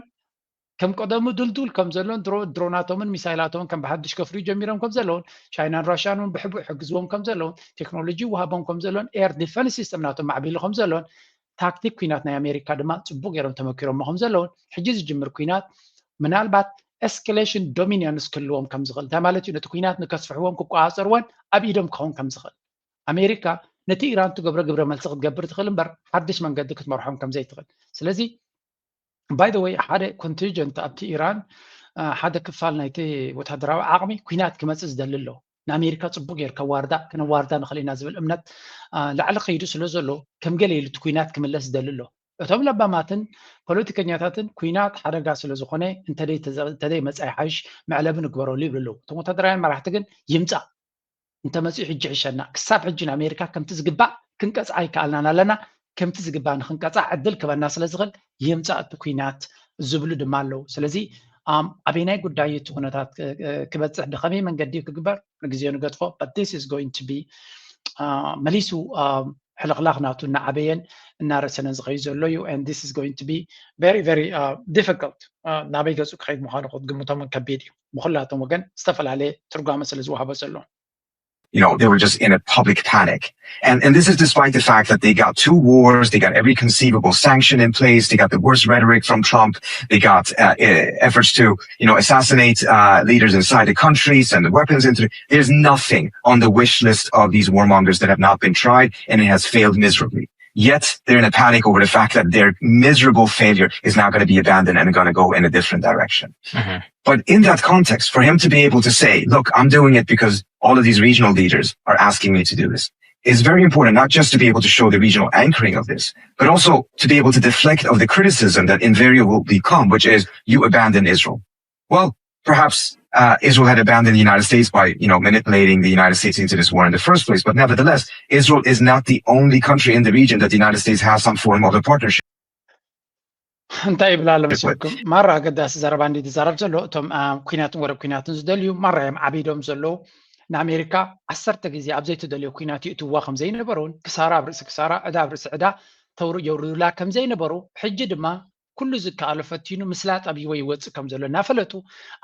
ከም ቀደሙ ድልዱል ከም ዘሎን ድሮናቶምን ሚሳይላቶምን ከም ብሓድሽ ከፍርዩ ጀሚሮም ከም ዘለውን ቻይናን ራሽያን እውን ብሕቡእ ሕግዝዎም ከም ዘለውን ቴክኖሎጂ ይወሃቦም ከም ዘለውን ኤር ዲፈንስ ሲስተም ናቶም ማዕቢሉ ከም ዘለውን ታክቲክ ኩናት ናይ ኣሜሪካ ድማ ጽቡቅ ገይሮም ተመኪሮሞ ከም ዘለውን ሕጂ ዝጅምር ኩናት ምናልባት ኤስካሌሽን ዶሚኒየንስ ክህልዎም ከም ዝኽእል እንታይ ማለት እዩ? ነቲ ኩናት ንከስፍሕዎን ክቆጻጸርዎን ኣብ ኢዶም ክኸውን ከም ዝኽእል ኣሜሪካ ነቲ ኢራን ትገብሮ ግብረ መልሲ ክትገብር ትኽእል እምበር ሓድሽ መንገዲ ክትመርሖም ከም ዘይትኽእል። ስለዚ ባይ ዘ ወይ ሓደ ኮንቲንጀንት ኣብቲ ኢራን ሓደ ክፋል ናይቲ ወታደራዊ ዓቕሚ ኩናት ክመፅእ ዝደሊ ኣሎ። ንኣሜሪካ ፅቡቅ ጌርካ ዋርዳ ክነዋርዳ ንኽእል ኢና ዝብል እምነት ላዕሊ ከይዱ ስለ ዘሎ ከም ገለ ኢሉ እቲ ኩናት ክምለስ ዝደሊ ኣሎ። እቶም ለባማትን ፖለቲከኛታትን ኩናት ሓደጋ ስለ ዝኾነ እንተደይ መፃ ይሓይሽ መዕለቢ ንግበረሉ ይብሉ ኣለዉ። እቶም ወታደራውያን መራሕቲ ግን ይምፃእ እንተመፂኡ ሕጂ ይሕሸና። ክሳብ ሕጂ ንኣሜሪካ ከምቲ ዝግባእ ክንቀፅዓ ኣይከኣልናን ኣለና። ከምቲ ዝግባእ ንክንቀፃዕ ዕድል ክበና ስለ ዝኽእል ይምፃእ እቲ ኩናት ዝብሉ ድማ ኣለዉ። ስለዚ ኣበየናይ ጉዳይ እቲ ኩነታት ክበፅሕ ብኸመይ መንገዲ ክግበር ንግዜኡ ንገድፎ። But this is going to be መሊሱ ሕልኽላኽ ናቱ እናዓበየን እናረሰነን ዝኸይድ ዘሎ እዩ። And this is going to be very very difficult። ናበይ ገፁ ክኸይድ ምዃኑ ክትግምቶምን ከቢድ እዩ። ብኹላቶም ወገን ዝተፈላለየ ትርጓመ ስለ ዝወሃቦ ዘሎ። You know, they were just in a public panic. And, and this is despite the fact that they got two wars, they got every conceivable sanction in place, they got the worst rhetoric from Trump, they got uh, efforts to, you know, assassinate uh, leaders inside the country, send the weapons into. There's nothing on the wish list of these warmongers that have not been tried, and it has failed miserably. Yet they're in a panic over the fact that their miserable failure is now going to be abandoned and going to go in a different direction. Mm-hmm. But in that context, for him to be able to say, look, I'm doing it because all of these regional leaders are asking me to do this is very important, not just to be able to show the regional anchoring of this, but also to be able to deflect of the criticism that invariably will come, which is you abandon Israel. Well, perhaps uh, Israel had abandoned the United States by, you know, manipulating the United States into this war in the first place. But nevertheless, Israel is not the only country in the region that the United States has some form of a partnership. እንታይ ይብላ ኣሎ መሰልኩም? ማራ ኣገዳሲ ዘረባ እንዲ ዝዛረብ ዘሎ እቶም ኩናትን ወረብ ኩናትን ዝደልዩ ማራ እዮም ዓቢዶም ዘለዉ። ንኣሜሪካ ዓሰርተ ግዜ ኣብ ዘይተደልዮ ኩናት ይእትዋ ከም ዘይነበሩን ክሳራ ኣብ ርእሲ ክሳራ ዕዳ ኣብ ርእሲ ዕዳ ተውር የውርዱላ ከም ዘይነበሩ ሕጂ ድማ ኩሉ ዝከኣሎ ፈቲኑ ምስላ ጠቢቦ ይወፅእ ከም ዘሎ እናፈለጡ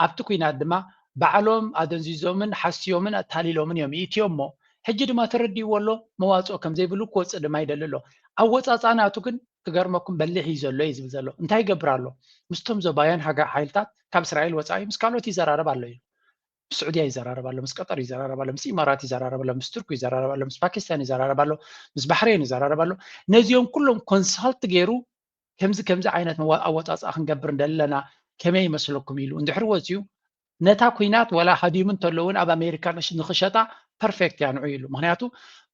ኣብቲ ኩናት ድማ ባዕሎም ኣደንዚዞምን ሓስዮምን ኣታሊሎምን እዮም ይእትዮ እሞ ሕጂ ድማ ተረዲእዎ ኣሎ መዋፅኦ ከም ዘይብሉ ክወፅእ ድማ ይደሊ ኣሎ። ኣወፃፃ ናቱ ግን ክገርመኩም በሊሕ እዩ ዘሎ እዩ ዝብል ዘሎ። እንታይ ይገብር ኣሎ? ምስቶም ዞባውያን ሓይልታት ካብ እስራኤል ወፃኢ ምስ ካልኦት ይዘራረብ ኣሎ እዩ። ምስ ስዑድያ ይዘራረብ ኣሎ፣ ምስ ቀጠር ይዘራረብ ኣሎ፣ ምስ ኢማራት ይዘራረብ ኣሎ፣ ምስ ቱርክ ይዘራረብ ኣሎ፣ ምስ ፓኪስታን ይዘራረብ ኣሎ፣ ምስ ባሕሬን ይዘራረብ ኣሎ። ነዚኦም ኩሎም ኮንሳልት ገይሩ ከምዚ ከምዚ ዓይነት ኣወፃፅኣ ክንገብር እንደለና ከመይ ይመስለኩም ኢሉ እንድሕር ወፂኡ ነታ ኩናት ወላ ሃዲሙ እንተሎ እውን ኣብ ኣሜሪካ ንኽሸጣ ፐርፌክት እያ ንዑ ኢሉ። ምክንያቱ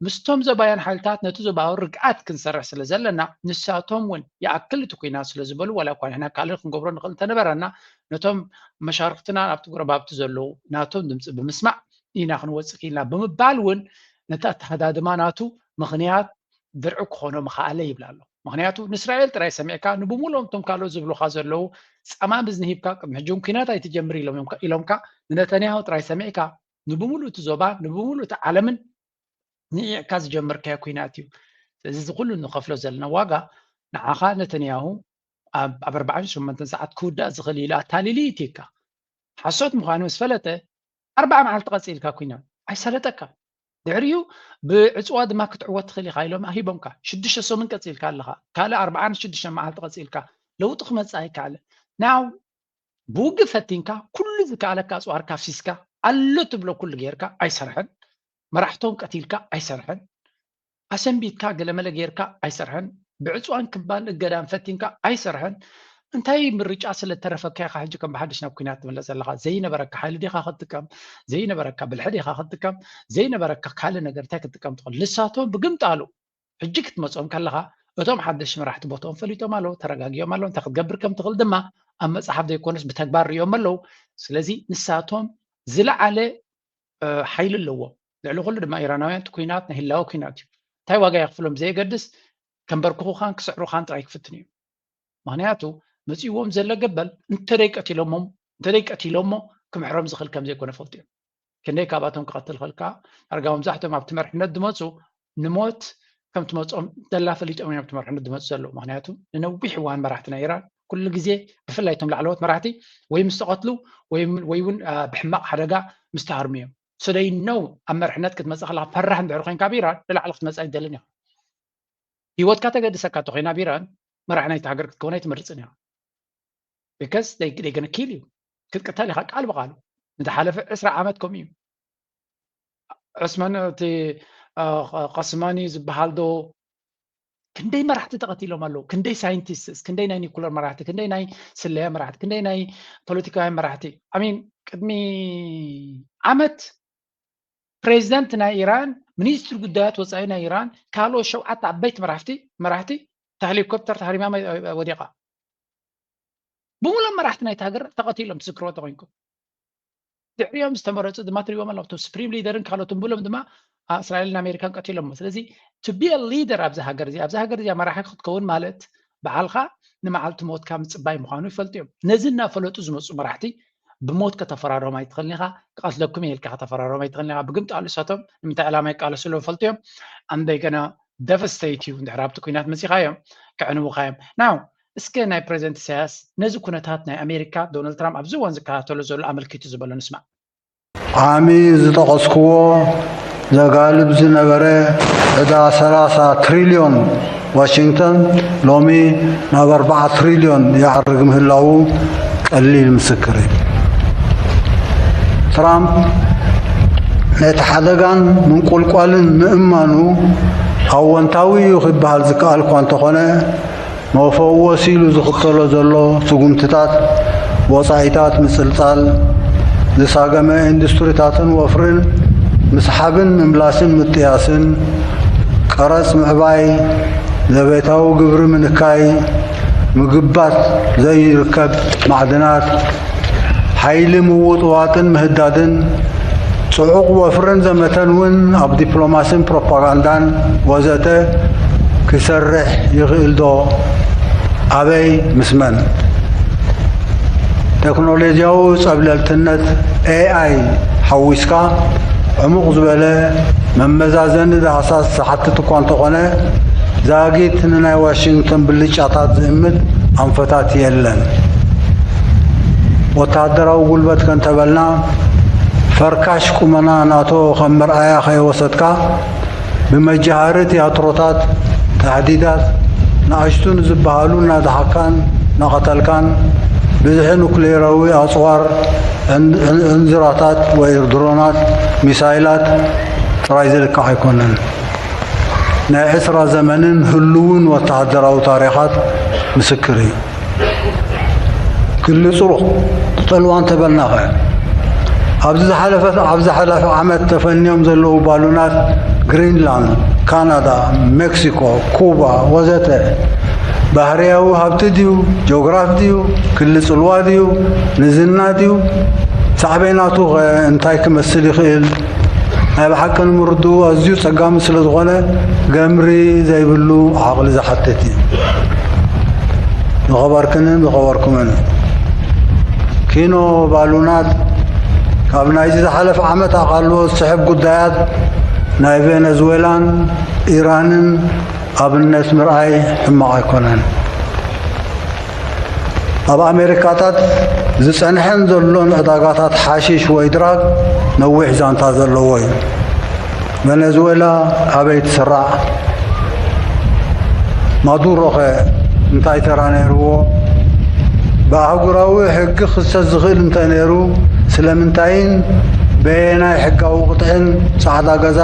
ምስቶም ዘባያን ሓይልታት ነቲ ዞባዊ ርግኣት ክንሰርሕ ስለ ዘለና ንሳቶም እውን ይኣክል እቲ ኩናት ስለ ዝበሉ ዋላ እኳ ንሕና ካልእ ክንገብሮ ንኽእል እንተነበረና ነቶም መሻርክትና ኣብቲ ጎረባብቲ ዘለዉ ናቶም ድምፂ ብምስማዕ ኢና ክንወፅእ ክኢልና ብምባል እውን ነቲ ኣተሃዳድማ ናቱ ምኽንያት ድርዒ ክኾኖ ምኽኣለ ይብል ኣሎ። ምኽንያቱ ንእስራኤል ጥራይ ሰሚዕካ ንብሙሉኦም እቶም ካልኦት ዝብሉኻ ዘለዉ ጸማም እዝኒ ሂብካ ቅድሚ ሕጂ እውን ኲናት ኣይትጀምር ኢሎም ኢሎምካ ንነተንያሁ ጥራይ ሰሚዕካ ንብሙሉእ እቲ ዞባ ንብሙሉእ እቲ ዓለምን ንዒቕካ ዝጀመርካዮ ኲናት እዩ። ስለዚ እዚ ኩሉ ንኸፍሎ ዘለና ዋጋ ንዓኻ ነተንያሁ ኣብ ኣርባዓን ሸሞንተን ሰዓት ክውዳእ ዝኽእል ኢሉ ኣታሊሉ ይእትየካ። ሓሶት ምዃኑ ምስ ፈለጠ ኣርባዓ መዓልቲ ቀጺልካ ኲናት ኣይሰለጠካ። ድሕሪኡ ብዕጽዋ ድማ ክትዕወት ትኽእል ኢኻ ኢሎም ሂቦምካ። ሽዱሽተ ሰሙን ቀጺልካ ኣለኻ። ካልእ ኣርባዓን ሽዱሽተ መዓልቲ ቀጺልካ ለውጢ ክመጽእ ኣይከኣለ። ናው ብውግእ ፈቲንካ ኩሉ ዝከኣለካ ኣጽዋርካ ኣፍሲስካ ኣሎ ትብሎ ኩሉ ጌርካ ኣይሰርሐን። መራሕቶም ቀቲልካ ኣይሰርሐን። ኣሰንቢትካ ገለመለ ጌርካ ኣይሰርሐን። ብዕፅዋን ክባን እገዳን ፈቲንካ ኣይሰርሐን። እንታይ ምርጫ ስለ ተረፈካ ኢኻ ሕጂ ከም ብሓድሽ ናብ ኲናት ትምለስ ዘለኻ? ዘይነበረካ ሓይሊ ዲኻ ክትጥቀም? ዘይነበረካ ብልሒ ዲኻ ክትጥቀም? ዘይነበረካ ካልእ ነገር እንታይ ክትጥቀም ትኽእል? ንሳቶም ብግምጣሉ ሕጂ ክትመፅኦም ከለኻ እቶም ሓደሽቲ መራሕቲ ቦትኦም ፈሊጦም ኣለዉ፣ ተረጋጊኦም ኣለዉ፣ እንታይ ክትገብር ከም ትኽእል ድማ ኣብ መፅሓፍ ዘይኮነስ ብተግባር ሪኦም ኣለዉ። ስለዚ ንሳቶም ዝለዓለ ሓይሊ ኣለዎም። ልዕሊ ኩሉ ድማ ኢራናውያን እቲ ኲናት ናይ ህላወ ኲናት እዩ። እንታይ ዋጋ የኽፍሎም ብዘየገድስ፣ ከንበርክኹኻን ክስዕሩኻን ጥራይ ክፍትኑ እዮም። ምኽንያቱ፣ መጺእዎም ዘሎ ገበል እንተደይ ቀቲሎሞም፣ እንተደይ ቀቲሎሞ፣ ክምሕሮም ዝኽእል ከም ዘይኮነ ፈልጡ እዮም። ክንደይ ካብኣቶም ክቐትል ኸልካ፣ ዳርጋ መብዛሕትኦም ኣብቲ መርሕነት ዝመጹ ንሞት ከም ትመጾም ደላ ፈሊጦም እዮም ኣብቲ መርሕነት ዝመጹ ዘለዉ። ምኽንያቱ፣ ንነዊሕ እዋን መራሕቲ ናይ ኢራን፣ ኩሉ ግዜ፣ ብፍላይ እቶም ላዕለዎት መራሕቲ፣ ወይ ምስ ተቐትሉ፣ ወይ፣ ወይ እውን፣ አ፣ ብሕማቕ ሓደጋ ምስ ተሃርሙ እዮም። So they know ኣብ መርሕነት ክትመጽእ ከለኻ ፈራሕ እንድሕር ኮይንካ ኣብ ኢራን፣ ንላዕሊ ክትመጽእ ኣይትደልን ኢኻ። ህይወትካ ተገድሰካ እንተኾይና ኣብ ኢራን፣ መራሒ ናይቲ ሃገር ክትከውን ኣይትመርጽን ኢኻ። Because they, they gonna kill you። ክትቅተል ኢኻ ቃል ብቓሉ። ንዝሓለፈ ዕስራ ዓመት ከምኡ እዩ። ዑስማን፣ እቲ፣ አ፣ ቐስማኒ ዝበሃል ዶ፣ ክንደይ መራሕቲ ተቐቲሎም ኣለዉ? ክንደይ ሳይንቲስትስ፣ ክንደይ ናይ ኒኩለር መራሕቲ፣ ክንደይ ናይ ስለያ መራሕቲ፣ ክንደይ ናይ ፖለቲካውያን መራሕቲ? I mean፣ ቅድሚ ዓመት ፕሬዚደንት ናይ ኢራን፣ ሚኒስትሪ ጉዳያት ወጻኢ ናይ ኢራን፣ ካልኦት ሸውዓተ ዓበይቲ መራሕቲ፣ መራሕቲ፣ እታ ሄሊኮፕተር ተሃሪማ መ-፣ ወዲቓ። ብምሉኦም መራሕቲ ናይቲ ሃገር ተቐቲሎም፣ ትዝክርዎ እንተኾይንኩም። ድሕሪኦም ዝተመረጹ ድማ ትሪእዎም ኣለኹም። እቶም ሱፕሪም ሊደርን ካልኦትን ብሎም ድማ፣ አ፣ እስራኤልን ኣሜሪካን ቀቲሎሞ። ስለዚ፣ to be a leader ኣብዚ ሃገር እዚ፣ ኣብዚ ሃገር እዚኣ መራሒ ክትከውን ማለት፣ በዓልኻ ንመዓልቲ ሞትካ ምጽባይ ምዃኑ ይፈልጡ እዮም። ነዚ እናፈለጡ ዝመጹ መራሕቲ ብሞት ከተፈራርሆም ኣይትኽእልን ኢኻ፣ ክቐትለኩም እየ ኢልካ ከተፈራርሆም ኣይትኽእልን ኢኻ። ብግምጣሉ እሳቶም ንምንታይ ዕላማ ይቃለሱ ኣለዉ ይፈልጡ እዮም። And they gonna devastate you። እንድሕር ኣብቲ ኲናት መጺኻዮም፣ ከዕንዉኻ እዮም። Now፣ እስከ ናይ ፕሬዚደንት ኢሳያስ ነዚ ኩነታት ናይ ኣሜሪካ፣ ዶናልድ ትራምፕ ኣብዚ እዋን ዝከታተሎ ዘሎ ኣመልኪቱ ዝበሎ ንስማዕ። ዓሚ ዝጠቐስክዎ ዘጋልብ ዝነበረ ዕዳ ሰላሳ ትሪልዮን ዋሽንግተን ሎሚ ናብ ኣርባዓ ትሪልዮን ይዓርግ ምህላዉ ቀሊል ምስክር እዩ። ትራምፕ ነቲ ሓደጋን ምንቁልቋልን ምእማኑ ኣወንታዊ እዩ ክበሃል ዝከኣል እኳ እንተኾነ፣ መፈወሲ ኢሉ ዝኽተሎ ዘሎ ስጉምትታት፣ ወጻኢታት ምጽልጻል፣ ዝሳገመ ኢንዱስትሪታትን ወፍርን ምስሓብን ምምላስን ምጥያስን፣ ቀረጽ ምዕባይ፣ ዘቤታዊ ግብሪ ምንካይ፣ ምግባት ዘይርከብ ማዕድናት፣ ሓይሊ ምውጥዋጥን ምህዳድን፣ ጽዑቕ ወፍርን ዘመተን እውን ኣብ ዲፕሎማሲን ፕሮፓጋንዳን ወዘተ ክሰርሕ ይኽእል ዶ? ኣበይ? ምስ መን? ቴክኖሎጂያዊ ጸብለልትነት፣ ኤ ኣይ፣ ሓዊስካ ዕሙቕ ዝበለ መመዛዘኒ ዳህሳስ ዝሓትት እኳ እንተኾነ፣ ዛጊት ንናይ ዋሽንግተን ብልጫታት ዝእምት ኣንፈታት የለን። ወተሃደራዊ ጉልበት ከንተበልና፣ ፈርካሽ ቁመና ናቶ ከም መርኣያ ከይወሰድካ፣ ብመጃሃሪ ትያትሮታት፣ ታህዲዳት፣ ንኣሽቱ ንዝበሃሉ እናደሓካን እናቐተልካን፣ ብዝሒ ኑክሌራዊ ኣጽዋር፣ ዕን-፣ ዕን-፣ ዕንዝራታት ወይ ድሮናት፣ ሚሳይላት ጥራይ ዝልካዕ ኣይኮነን። ናይ ዕስራ ዘመንን ህሉውን ወተሃደራዊ ታሪኻት ምስክር እዩ። ግልጽ ሩቕ ትጠልዋ እንተበልናኸ? ኣብዚ ዝሓለፈት፣ ኣብ ዝሓለፈ ዓመት ተፈንዮም ዘለዉ ባሉናት ግሪንላንድ፣ ካናዳ፣ ሜክሲኮ፣ ኩባ ወዘተ ባህርያዊ ሃብቲ ድዩ? ጂኦግራፍ ድዩ? ክሊ ጽልዋ ድዩ? ንዝና ድዩ? ሳዕቤናቱ ኸ እንታይ ክመስል ይኽእል? ናይ ብሓቂ ንምርድኡ ኣዝዩ ጸጋሚ ስለ ዝኾነ፣ ገምሪ ዘይብሉ ዓቕሊ ዝሓትት እዩ። ዝኸበርክንን ዝኸበርኩምን፣ ኪኖ ባሉናት ካብ ናይዚ ዝሓለፈ ዓመት ኣቓልቦ ዝስሕብ ጉዳያት ናይ ቬነዝዌላን ኢራንን ኣብነት ምርኣይ ሕማቕ ኣይኮነን። ኣብ ኣሜሪካታት ዝጸንሐን ዘሎን ዕዳጋታት ሓሺሽ ወይ ድራግ ነዊሕ ዛንታ ዘለዎ እዩ። ቨነዝዌላ ኣበይ ትስራዕ? ማዱሮኸ እንታይ ተራ ነይርዎ? ብኣህጉራዊ ሕጊ ክኽሰስ ዝኽእል እንተ ነይሩ፣ ስለምንታይን በየናይ ሕጋዊ ቅጥዕን ጻዕዳ ገዛ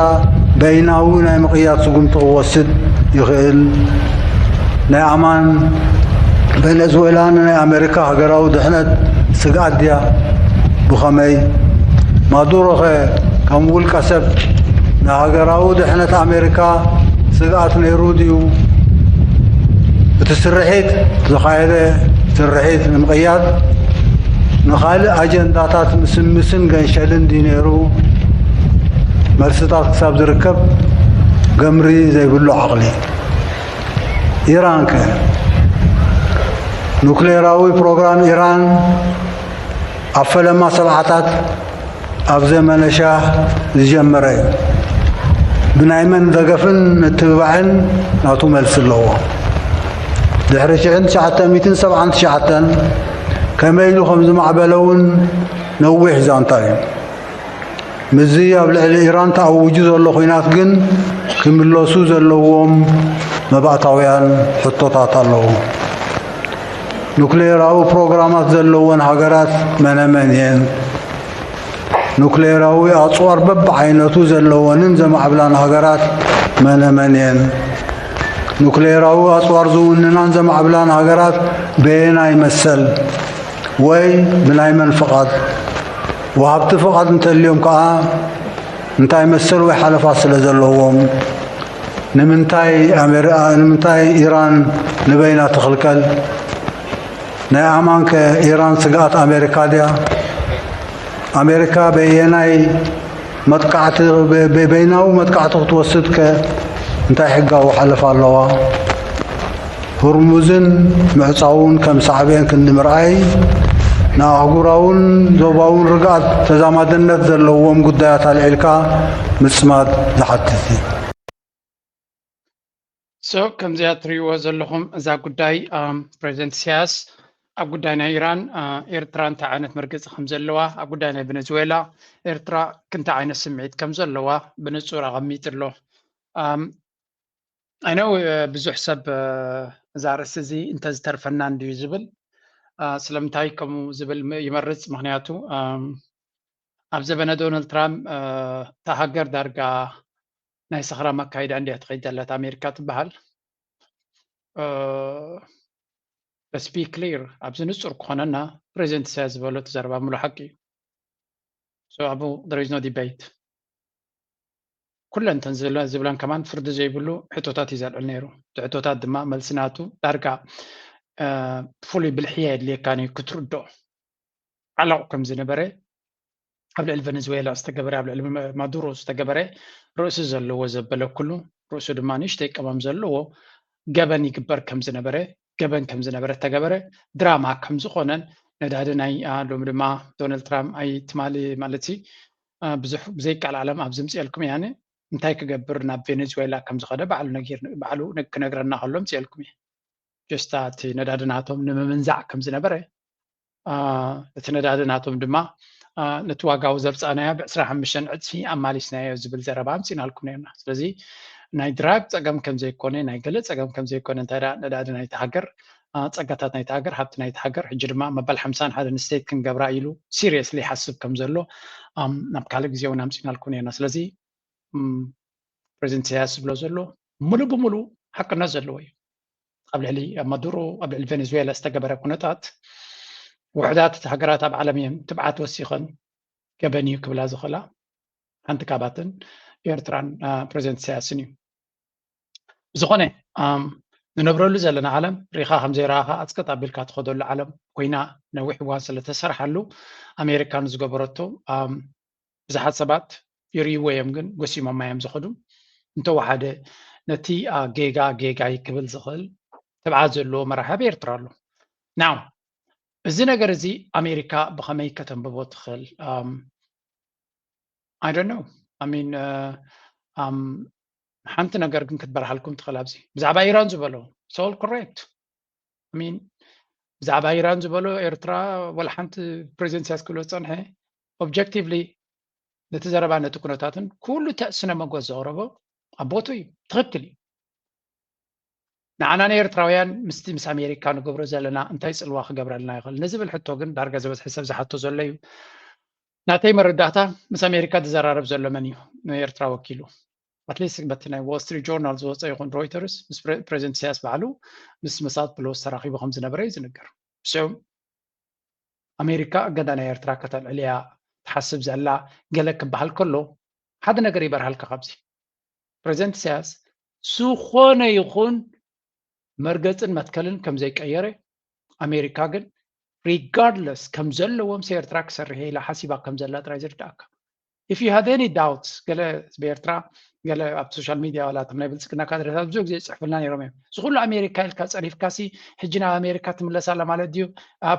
በይናዊ ናይ ምቕያር ስጉምቲ ክወስድ ይኽእል? ናይ ኣማን ቬነዝዌላ ንናይ ኣሜሪካ ሃገራዊ ድሕነት ስግኣት ድያ? ብኸመይ? ማዱሮኸ ከም ውልቀ ሰብ ንሃገራዊ ድሕነት ኣሜሪካ ስግኣት ነይሩ ድዩ? እቲ ስርሒት፣ ዝተኻየደ ስርሒት ንምቕያድ ንኻልእ ኣጀንዳታት ምስምስን ገንሸልን ድዩ ነይሩ? መልስታት ክሳብ ዝርከብ፣ ገምሪ ዘይብሉ ዓቕሊ። ኢራን ከ? ኑክሌራዊ ፕሮግራም ኢራን ኣብ ፈለማ ሰብዓታት ኣብ ዘመነ ሻህ ዝጀመረ እዩ። ብናይ መን ደገፍን ምትብባዕን ናቱ መልሲ ኣለዎ። ድሕሪ ሽሕን ትሽዓተ ሚእትን ሰብዓን ትሽዓተን ከመይ ኢሉ ከም ዝማዕበለ እውን ነዊሕ ዛንታ እዩ። ምስዚ ኣብ ልዕሊ ኢራን ተኣዊጁ ዘሎ ኲናት ግን ክምለሱ ዘለዎም መባእታውያን ሕቶታት ኣለዉ። ኑክሌራዊ ፕሮግራማት ዘለወን ሃገራት መነመን እየን? ኑክሌራዊ ኣጽዋር በብዓይነቱ ዘለወንን ዘማዕብላን ሃገራት መነመን እየን? ኑክሌራዊ ኣጽዋር ዝውንናን ዘማዕብላን ሃገራት በየናይ መሰል ወይ ብናይ መን ፍቓድ? ወሃብቲ ፍቓድ እንተልዮም ከኣ እንታይ መሰል ወይ ሓለፋ ስለ ዘለዎም? ንምንታይ ኣሜሪ-፣ ንምንታይ ኢራን ንበይና ትኽልከል? ናይ ኣማንከ ኢራን ስግኣት ኣሜሪካ ድያ? ኣሜሪካ በየናይ መጥቃዕቲ፣ በ-፣ በ-፣ በይናዊ መጥቃዕቲ ክትወስድ ከ እንታይ ሕጋዊ ሓለፋ ኣለዋ? ሁርሙዝን ምዕጻውን ከም ሳዕቤን ክንዲ ምርኣይ፣ ንኣህጉራውን ዞባውን ርግኣት ተዛማድነት ዘለዎም ጉዳያት ኣልዒልካ ምጽማድ ዝሓትት እዩ። So ከምዚኣ ትሪእዎ ዘለኹም እዛ ጉዳይ፣ ኣም፣ ፕሬዚደንት ኢሳያስ ኣብ ጉዳይ ናይ ኢራን፣ አ፣ ኤርትራ እንታይ ዓይነት መርገፂ ከም ዘለዋ፣ ኣብ ጉዳይ ናይ ቬኔዙዌላ ኤርትራ ክንታይ ዓይነት ስምዒት ከም ዘለዋ ብንጹር ኣቐሚጡ ኣሎ። ኣም፣ I know፣ እ፣ ብዙሕ ሰብ፣ እ፣ እዛ ርእሲ እዚ እንተዝተርፈና እንድዩ ዝብል፣ አ፣ ስለምንታይ ከምኡ ዝብል ም-፣ ይመርጽ? ምኽንያቱ፣ ኣም፣ ኣብ ዘበነ ዶናልድ ትራምፕ፣ እ፣ እታ ሃገር ዳርጋ ናይ ሰኽራም ኣካይዳ እንድያ ትኸይድ ዘላ እታ ኣሜሪካ ትበሃል። እ፣ let's be clear፣ ኣብዚ ንጹር ክኾነና ፕሬዚደንት ኢሳያስ ዝበሎ እቲ ዘረባ ምሉእ ሓቂ እዩ። So ኣብኡ there is no debate። ኩለን እተን ዝብለ-፣ ዝብለን ከማን ፍርዲ ዘይብሉ ሕቶታት እዩ ዘልዕል ነይሩ። እቲ ሕቶታት ድማ መልሲ ናቱ ዳርጋ፣ እ፣ ፍሉይ ብልሒ ኣየድልየካን እዩ ክትርድኦ። ዓለቕ ከም ዝነበረ ኣብ ልዕሊ ቬኔዙዌላ ዝተገበረ፣ ኣብ ልዕሊ ማ-፣ ማዱሮ ዝተገበረ ርእሲ ዘለዎ ዘበለ ኩሉ ርእሱ ድማ ንእሽተይ ቀመም ዘለዎ ገበን ይግበር ከም ዝነበረ፣ ገበን ከም ዝነበረ እተገበረ ድራማ ከም ዝኾነን ነዳዲ ናይ፣ አ፣ ሎሚ ድማ ዶናልድ ትራምፕ ኣይ ትማሊ ማለት እዩ፣ አ፣ ብዙሕ ብዘይቃል ዓለም ኣብ ዝምፅኤልኩም እያነ እንታይ ክገብር ናብ ቬኔዙዌላ ከም ዝኸደ ባዕሉ ነጊር-፣ ባዕሉ ነግ-፣ ክነግረና ከሎ ምፅኤልኩም እየ። ጀስታ እቲ ነዳዲ ናቶም ንምምንዛዕ ከም ዝነበረ፣ አ፣ እቲ ነዳዲ ናቶም ድማ፣ አ፣ ነቲ ዋጋዊ ዘብፃእናዮ ብዕስራን ሓሙሽተን ዕፅፊ ኣማሊስናዮ ዝብል ዘረባ ኣምፂናልኩም ነርና። ስለዚ ናይ ድራግ ፀገም ከም ዘይኮነ፣ ናይ ገለ ፀገም ከም ዘይኮነ፣ እንታይ ደኣ ነዳዲ ናይቲ ሃገር፣ አ፣ ፀጋታት ናይቲ ሃገር፣ ሃብቲ ናይቲ ሃገር፣ ሕጂ ድማ መበል ሓምሳን ሓደን ስቴት ክንገብራ ኢሉ ሲሪየስሊ ይሓስብ ከም ዘሎ፣ ኣም፣ ናብ ካልእ ግዜ እውን ኣምፂናልኩም ነርና። ስለዚ፣ እም፣ ፕሬዚደንት ኢሳያስ ዝብሎ ዘሎ ሙሉእ ብሙሉእ ሓቅነት ዘለዎ እዩ። ኣብ ልዕሊ፣ ኣብ ማዱሮ፣ ኣብ ልዕሊ ቬኔዙዌላ ዝተገበረ ኩነታት፣ ውሑዳት ሃገራት ኣብ ዓለም እየን ትብዓት ወሲኸን ገበን እዩ ክብላ ዝኽእላ። ሓንቲ ካብኣተን ኤርትራን፣ አ፣ ፕሬዚደንት ኢሳያስን እዩ። ብዝኾነ፣ ኣም፣ ንነብረሉ ዘለና ዓለም ሪኻ ከም ዘይረኣኻ ኣጽቅጥ ኣቢልካ ትኸደሉ ዓለም ኮይና ነዊሕ እዋን ስለ ተሰርሓሉ፣ ኣሜሪካ ንዝገበረቶ፣ ኣም፣ ብዙሓት ሰባት ይርእይዎ እዮም፣ ግን ጎሲሞማ እዮም ዝኸዱ። እንተወሓደ ነቲ፣ አ፣ ጌጋ ጌጋ እዩ ክብል ዝኽእል ትብዓት ዘለዎ መራሒ ኣብ ኤርትራ ኣሎ። ናው፣ እዚ ነገር እዚ ኣሜሪካ ብኸመይ ከተንብቦ ትኽእል? ኣም፣ I don't know። I mean፣ እ፣ ኣም፣ ሓንቲ ነገር ግን ክትበርሃልኩም ትኽእል ኣብዚ። ብዛዕባ ኢራን ዝበሎ፣ it's all correct። I mean፣ ብዛዕባ ኢራን ዝበሎ ኤርትራ ወላ ሓንቲ ፕሬዚደንት ኢሳያስ ክብሎ ዝጸንሐ፣ ኦብጀክቲቭሊ ነቲ ዘረባ ነቲ ኩነታትን ኩሉ እቲ ስነ መጎዝ ዘቕረቦ ኣብ ቦቱ እዩ። ትኽክል እዩ። ንዓና ንኤርትራውያን ምስቲ ምስ ኣሜሪካ ንገብሮ ዘለና እንታይ ጽልዋ ክገብረልና ይኽእል ንዝብል ሕቶ ግን ዳርጋ ዝበዝሐ ሰብ ዝሓቶ ዘሎ እዩ። ናተይ መረዳእታ ምስ ኣሜሪካ ዝዘራረብ ዘሎ መን እዩ ንኤርትራ ወኪሉ? ኣትሊስት በቲ ናይ ዎል ስትሪት ጆርናል ዝወፀ ይኹን ሮይተርስ ምስ ፕረ-፣ ፕሬዚደንት ኢሳያስ ባዕሉ ምስ መሳት ፕሎስ ተራኺቡ ከም ዝነበረ እዩ ዝንገር። So ኣሜሪካ እገዳ ናይ ኤርትራ ከተልዕል እያ ትሓስብ ዘላ ገለ ክበሃል ከሎ ሓደ ነገር ይበርሃልካ ካብዚ። ፕሬዚደንት ኢሳያስ ዝኾነ ይኹን መርገጽን መትከልን ከም ዘይቀየረ፣ ኣሜሪካ ግን ሪጋርድለስ ከም ዘለዎ ምስ ኤርትራ ክሰርሕ እየ ኢላ ሓሲባ ከም ዘላ ጥራይ ዝርድኣካ። If you had any doubts፣ ገለ ህዝቢ ኤርትራ ገለ ኣብ ሶሻል ሚድያ ዋላ እቶም ናይ ብልፅግና ካድሬታት ብዙሕ ግዜ ይፅሕፉልና ነይሮም እዮም። እዚ ኩሉ ኣሜሪካ ኢልካ ፀሪፍካሲ ሕጂ ናብ ኣሜሪካ ትምለስ ኣላ ማለት ድዩ?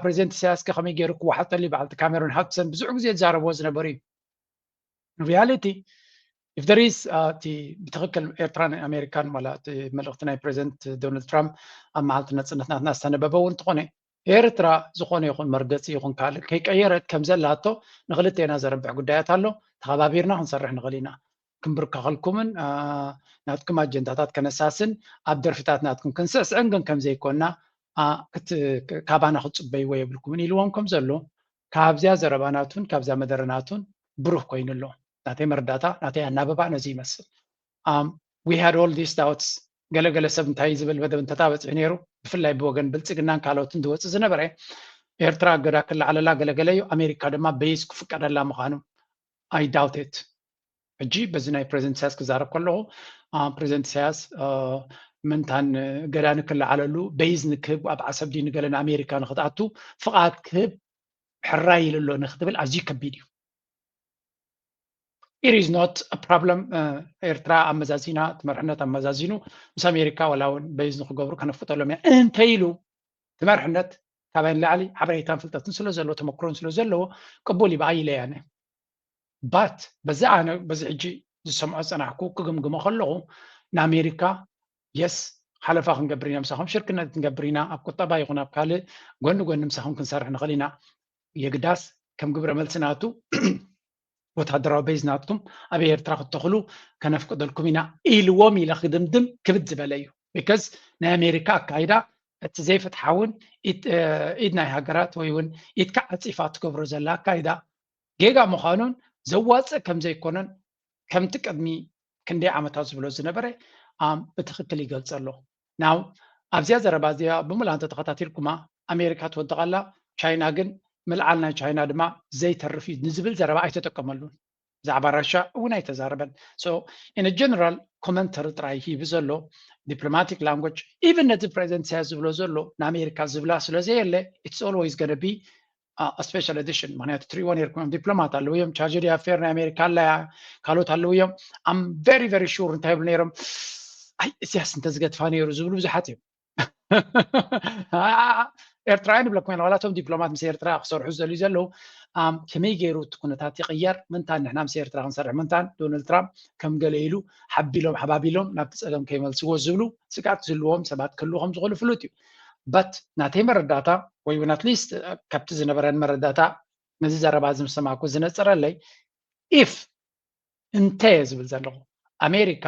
ፕሬዚደንት ኢሳያስ ከ ከመይ ገይሩ ክወሓጠሉ በዓልቲ ካሜሮን ሃድሰን ብዙሕ ግዜ ዝዛረብዎ ዝነበሩ እዩ። ሪያሊቲ ኢፍ there is እቲ ብትክክል ኤርትራን ኣሜሪካን ዋላ እቲ መልእክቲ ናይ ፕሬዚደንት ዶናልድ ትራምፕ ኣብ መዓልቲ ነፅነት ናትና ዝተነበበ እውን እንተኾነ ኤርትራ ዝኾነ ይኹን መርገፂ ይኹን ካልእ ከይቀየረት ከም ዘላቶ ንክልቴና ዘረብሕ ጉዳያት ኣሎ። ተኸባቢርና ክንሰርሕ ንኽእል ኢና። ክንብርከኸልኩምን ናትኩም ኣጀንዳታት ከነሳስን ኣብ ደርፍታት ናትኩም ክንስዕስዕን ግን ከም ዘይኮንና ካባና ክትፅበይዎ የብልኩምን ኢልዎም ከም ዘሎ ካብዚያ ዘረባ ናቱን ካብዚያ መደረ ናቱን ብሩህ ኮይኑ ኣሎ። ናተይ መረዳእታ ናተይ ኣናብባ ነዚ ይመስል። We had all these doubts። ገለገለ ሰብ እንታይ ዝብል መደብ እንተታበፅሑ ነይሩ ብፍላይ ብወገን ብልፅግናን ካልኦትን ዝወፅእ ዝነበረ ኤርትራ እገዳ ክለዓለላ ገለገለ እዩ ኣሜሪካ ድማ በይዝ ክፍቀደላ ምዃኑ I doubt it። ሕጂ በዚ ናይ ፕሬዚደንት ኢሳያስ ክዛረብ ከለኹ ፕሬዚደንት ኢሳያስ ምንታን እገዳ ንክለዓለሉ በይዝ ንክህብ ኣብ ዓሰብ ድዩ ንገለ ንኣሜሪካ ንክትኣቱ ፍቓድ ክህብ ሕራይ ኢሉ ኣሎ ንክትብል ኣዝዩ ከቢድ እዩ። It is not a problem። ኤርትራ ኣመዛዚና እቲ መርሕነት ኣመዛዚኑ ምስ ኣሜሪካ ዋላ እውን በይዝ ንክገብሩ ከነፍቅደሎም ኢና እንተኢሉ እቲ መርሕነት ካባይ ንላዕሊ ሓበሬታን ፍልጠትን ስለ ዘለዎ ተመክሮን ስለ ዘለዎ ቅቡል እዩ ብኣይ ኢለ ያነ ባት በዚ ኣነ በዚ ሕጂ ዝሰምዖ ዝፀናሕኩ ክግምግሞ ከለኹ ንኣሜሪካ የስ ሓለፋ ክንገብር ኢና ምሳኹም ሽርክነት ክንገብር ኢና ኣብ ቁጠባ ይኹን ኣብ ካልእ ጎኒ ጎኒ ምሳኹም ክንሰርሕ ንኽእል ኢና የግዳስ ከም ግብረ መልሲ ናቱ ወታደራዊ በይዝ ናትኩም ኣብ ኤርትራ ክትተኽሉ ከነፍቅደልኩም ኢና ኢልዎም ኢለ ክድምድም ክብድ ዝበለ እዩ because ናይ ኣሜሪካ ኣካይዳ እቲ ዘይፍትሓውን ኢድ ናይ ሃገራት ወይ እውን ኢድካ ዓፂፋ ትገብሮ ዘላ ኣካይዳ ጌጋ ምዃኑን ዘዋፅእ ከም ዘይኮነን ከምቲ ቅድሚ ክንደይ ዓመታት ዝብሎ ዝነበረ ብትኽክል ይገልፀ ኣሎ ናው ኣብዚኣ ዘረባ እዚኣ ብምላ እንተተኸታቲልኩማ ኣሜሪካ ትወድቕ ኣላ ቻይና ግን ምልዓል ናይ ቻይና ድማ ዘይተርፍ እዩ ንዝብል ዘረባ ኣይተጠቀመሉን ብዛዕባ ራሻ እውን ኣይተዛረበን in general commentary ጥራይ ሂቡ ዘሎ diplomatic language even ነዚ ፕሬዚደንት ኢሳያስ ዝብሎ ዘሎ ንኣሜሪካ ዝብላ ስለ ዘየለ it's always gonna be special edition ምክንያቱ ትሪእዎ ነርኩም እዮም ዲፕሎማት ኣለዉ እዮም ቻርጀ ዲያፌር ናይ ኣሜሪካ ኣለያ ካልኦት ኣለዉ እዮም I'm very very sure እንታይ ይብሉ ነይሮም ኣይ ኢሳያስ እንተዝገድፋ ነይሩ ዝብሉ ብዙሓት እዮም ኤርትራውያን ይብለኩም ኢና ዋላቶም ዲፕሎማት ምስ ኤርትራ ክሰርሑ ዝደልዩ ዘለዉ ከመይ ገይሩ እቲ ኩነታት ይቕየር ምንታን ንሕና ምስ ኤርትራ ክንሰርሕ ምንታን ዶናልድ ትራምፕ ከም ገለ ኢሉ ሓቢሎም ሓባቢሎም ናብቲ ፀገም ከይመልስዎ ዝብሉ ስግኣት ዝህልዎም ሰባት ክህልዉ ከም ዝኽእሉ ፍሉጥ እዩ but ናተይ መረዳእታ ወይ እውን ኣትሊስት ካብቲ ዝነበረን መረዳእታ ነዚ ዘረባ እዚ ምስ ሰማዕኩ ዝነፀረለይ if እንተ እየ ዝብል ዘለኹ ኣሜሪካ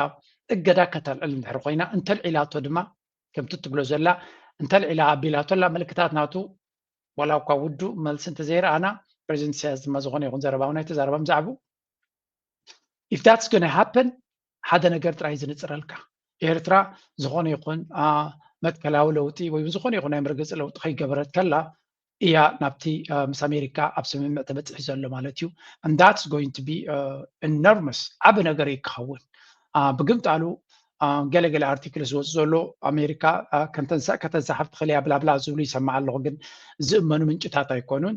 እገዳ ከተልዕል እንድሕር ኮይና እንተልዒላቶ ድማ ከምቲ ትብሎ ዘላ እንተልዒላ ኣቢላቶ ኣላ ምልክታት ናቱ ዋላ እኳ ውዱእ መልሲ እንተዘይረኣና ፕሬዚደንት ኢሳያስ ድማ ዝኾነ ይኹን ዘረባ እውን ኣይተዛረባም ብዛዕባኡ if that's gonna happen ሓደ ነገር ጥራይ ዝንፅረልካ ኤርትራ ዝኾነ ይኹን መትከላዊ ለውጢ ወይ ዝኾነ ይኹን ናይ መርገፂ ለውጢ ከይገበረት ከላ እያ ናብቲ ምስ ኣሜሪካ ኣብ ስምምዕ ተበፂሑ ዘሎ ማለት እዩ and that's going to be enormous ዓቢ ነገር እዩ ክኸውን ብግምጣሉ ገለገለ ኣርቲክል ዝወፅ ዘሎ ኣሜሪካ ከተንሳእ ከተንሳሕፍ ትኽእል እያ ብላብላ ዝብሉ ይሰማዕ ኣለኹ ግን ዝእመኑ ምንጭታት ኣይኮኑን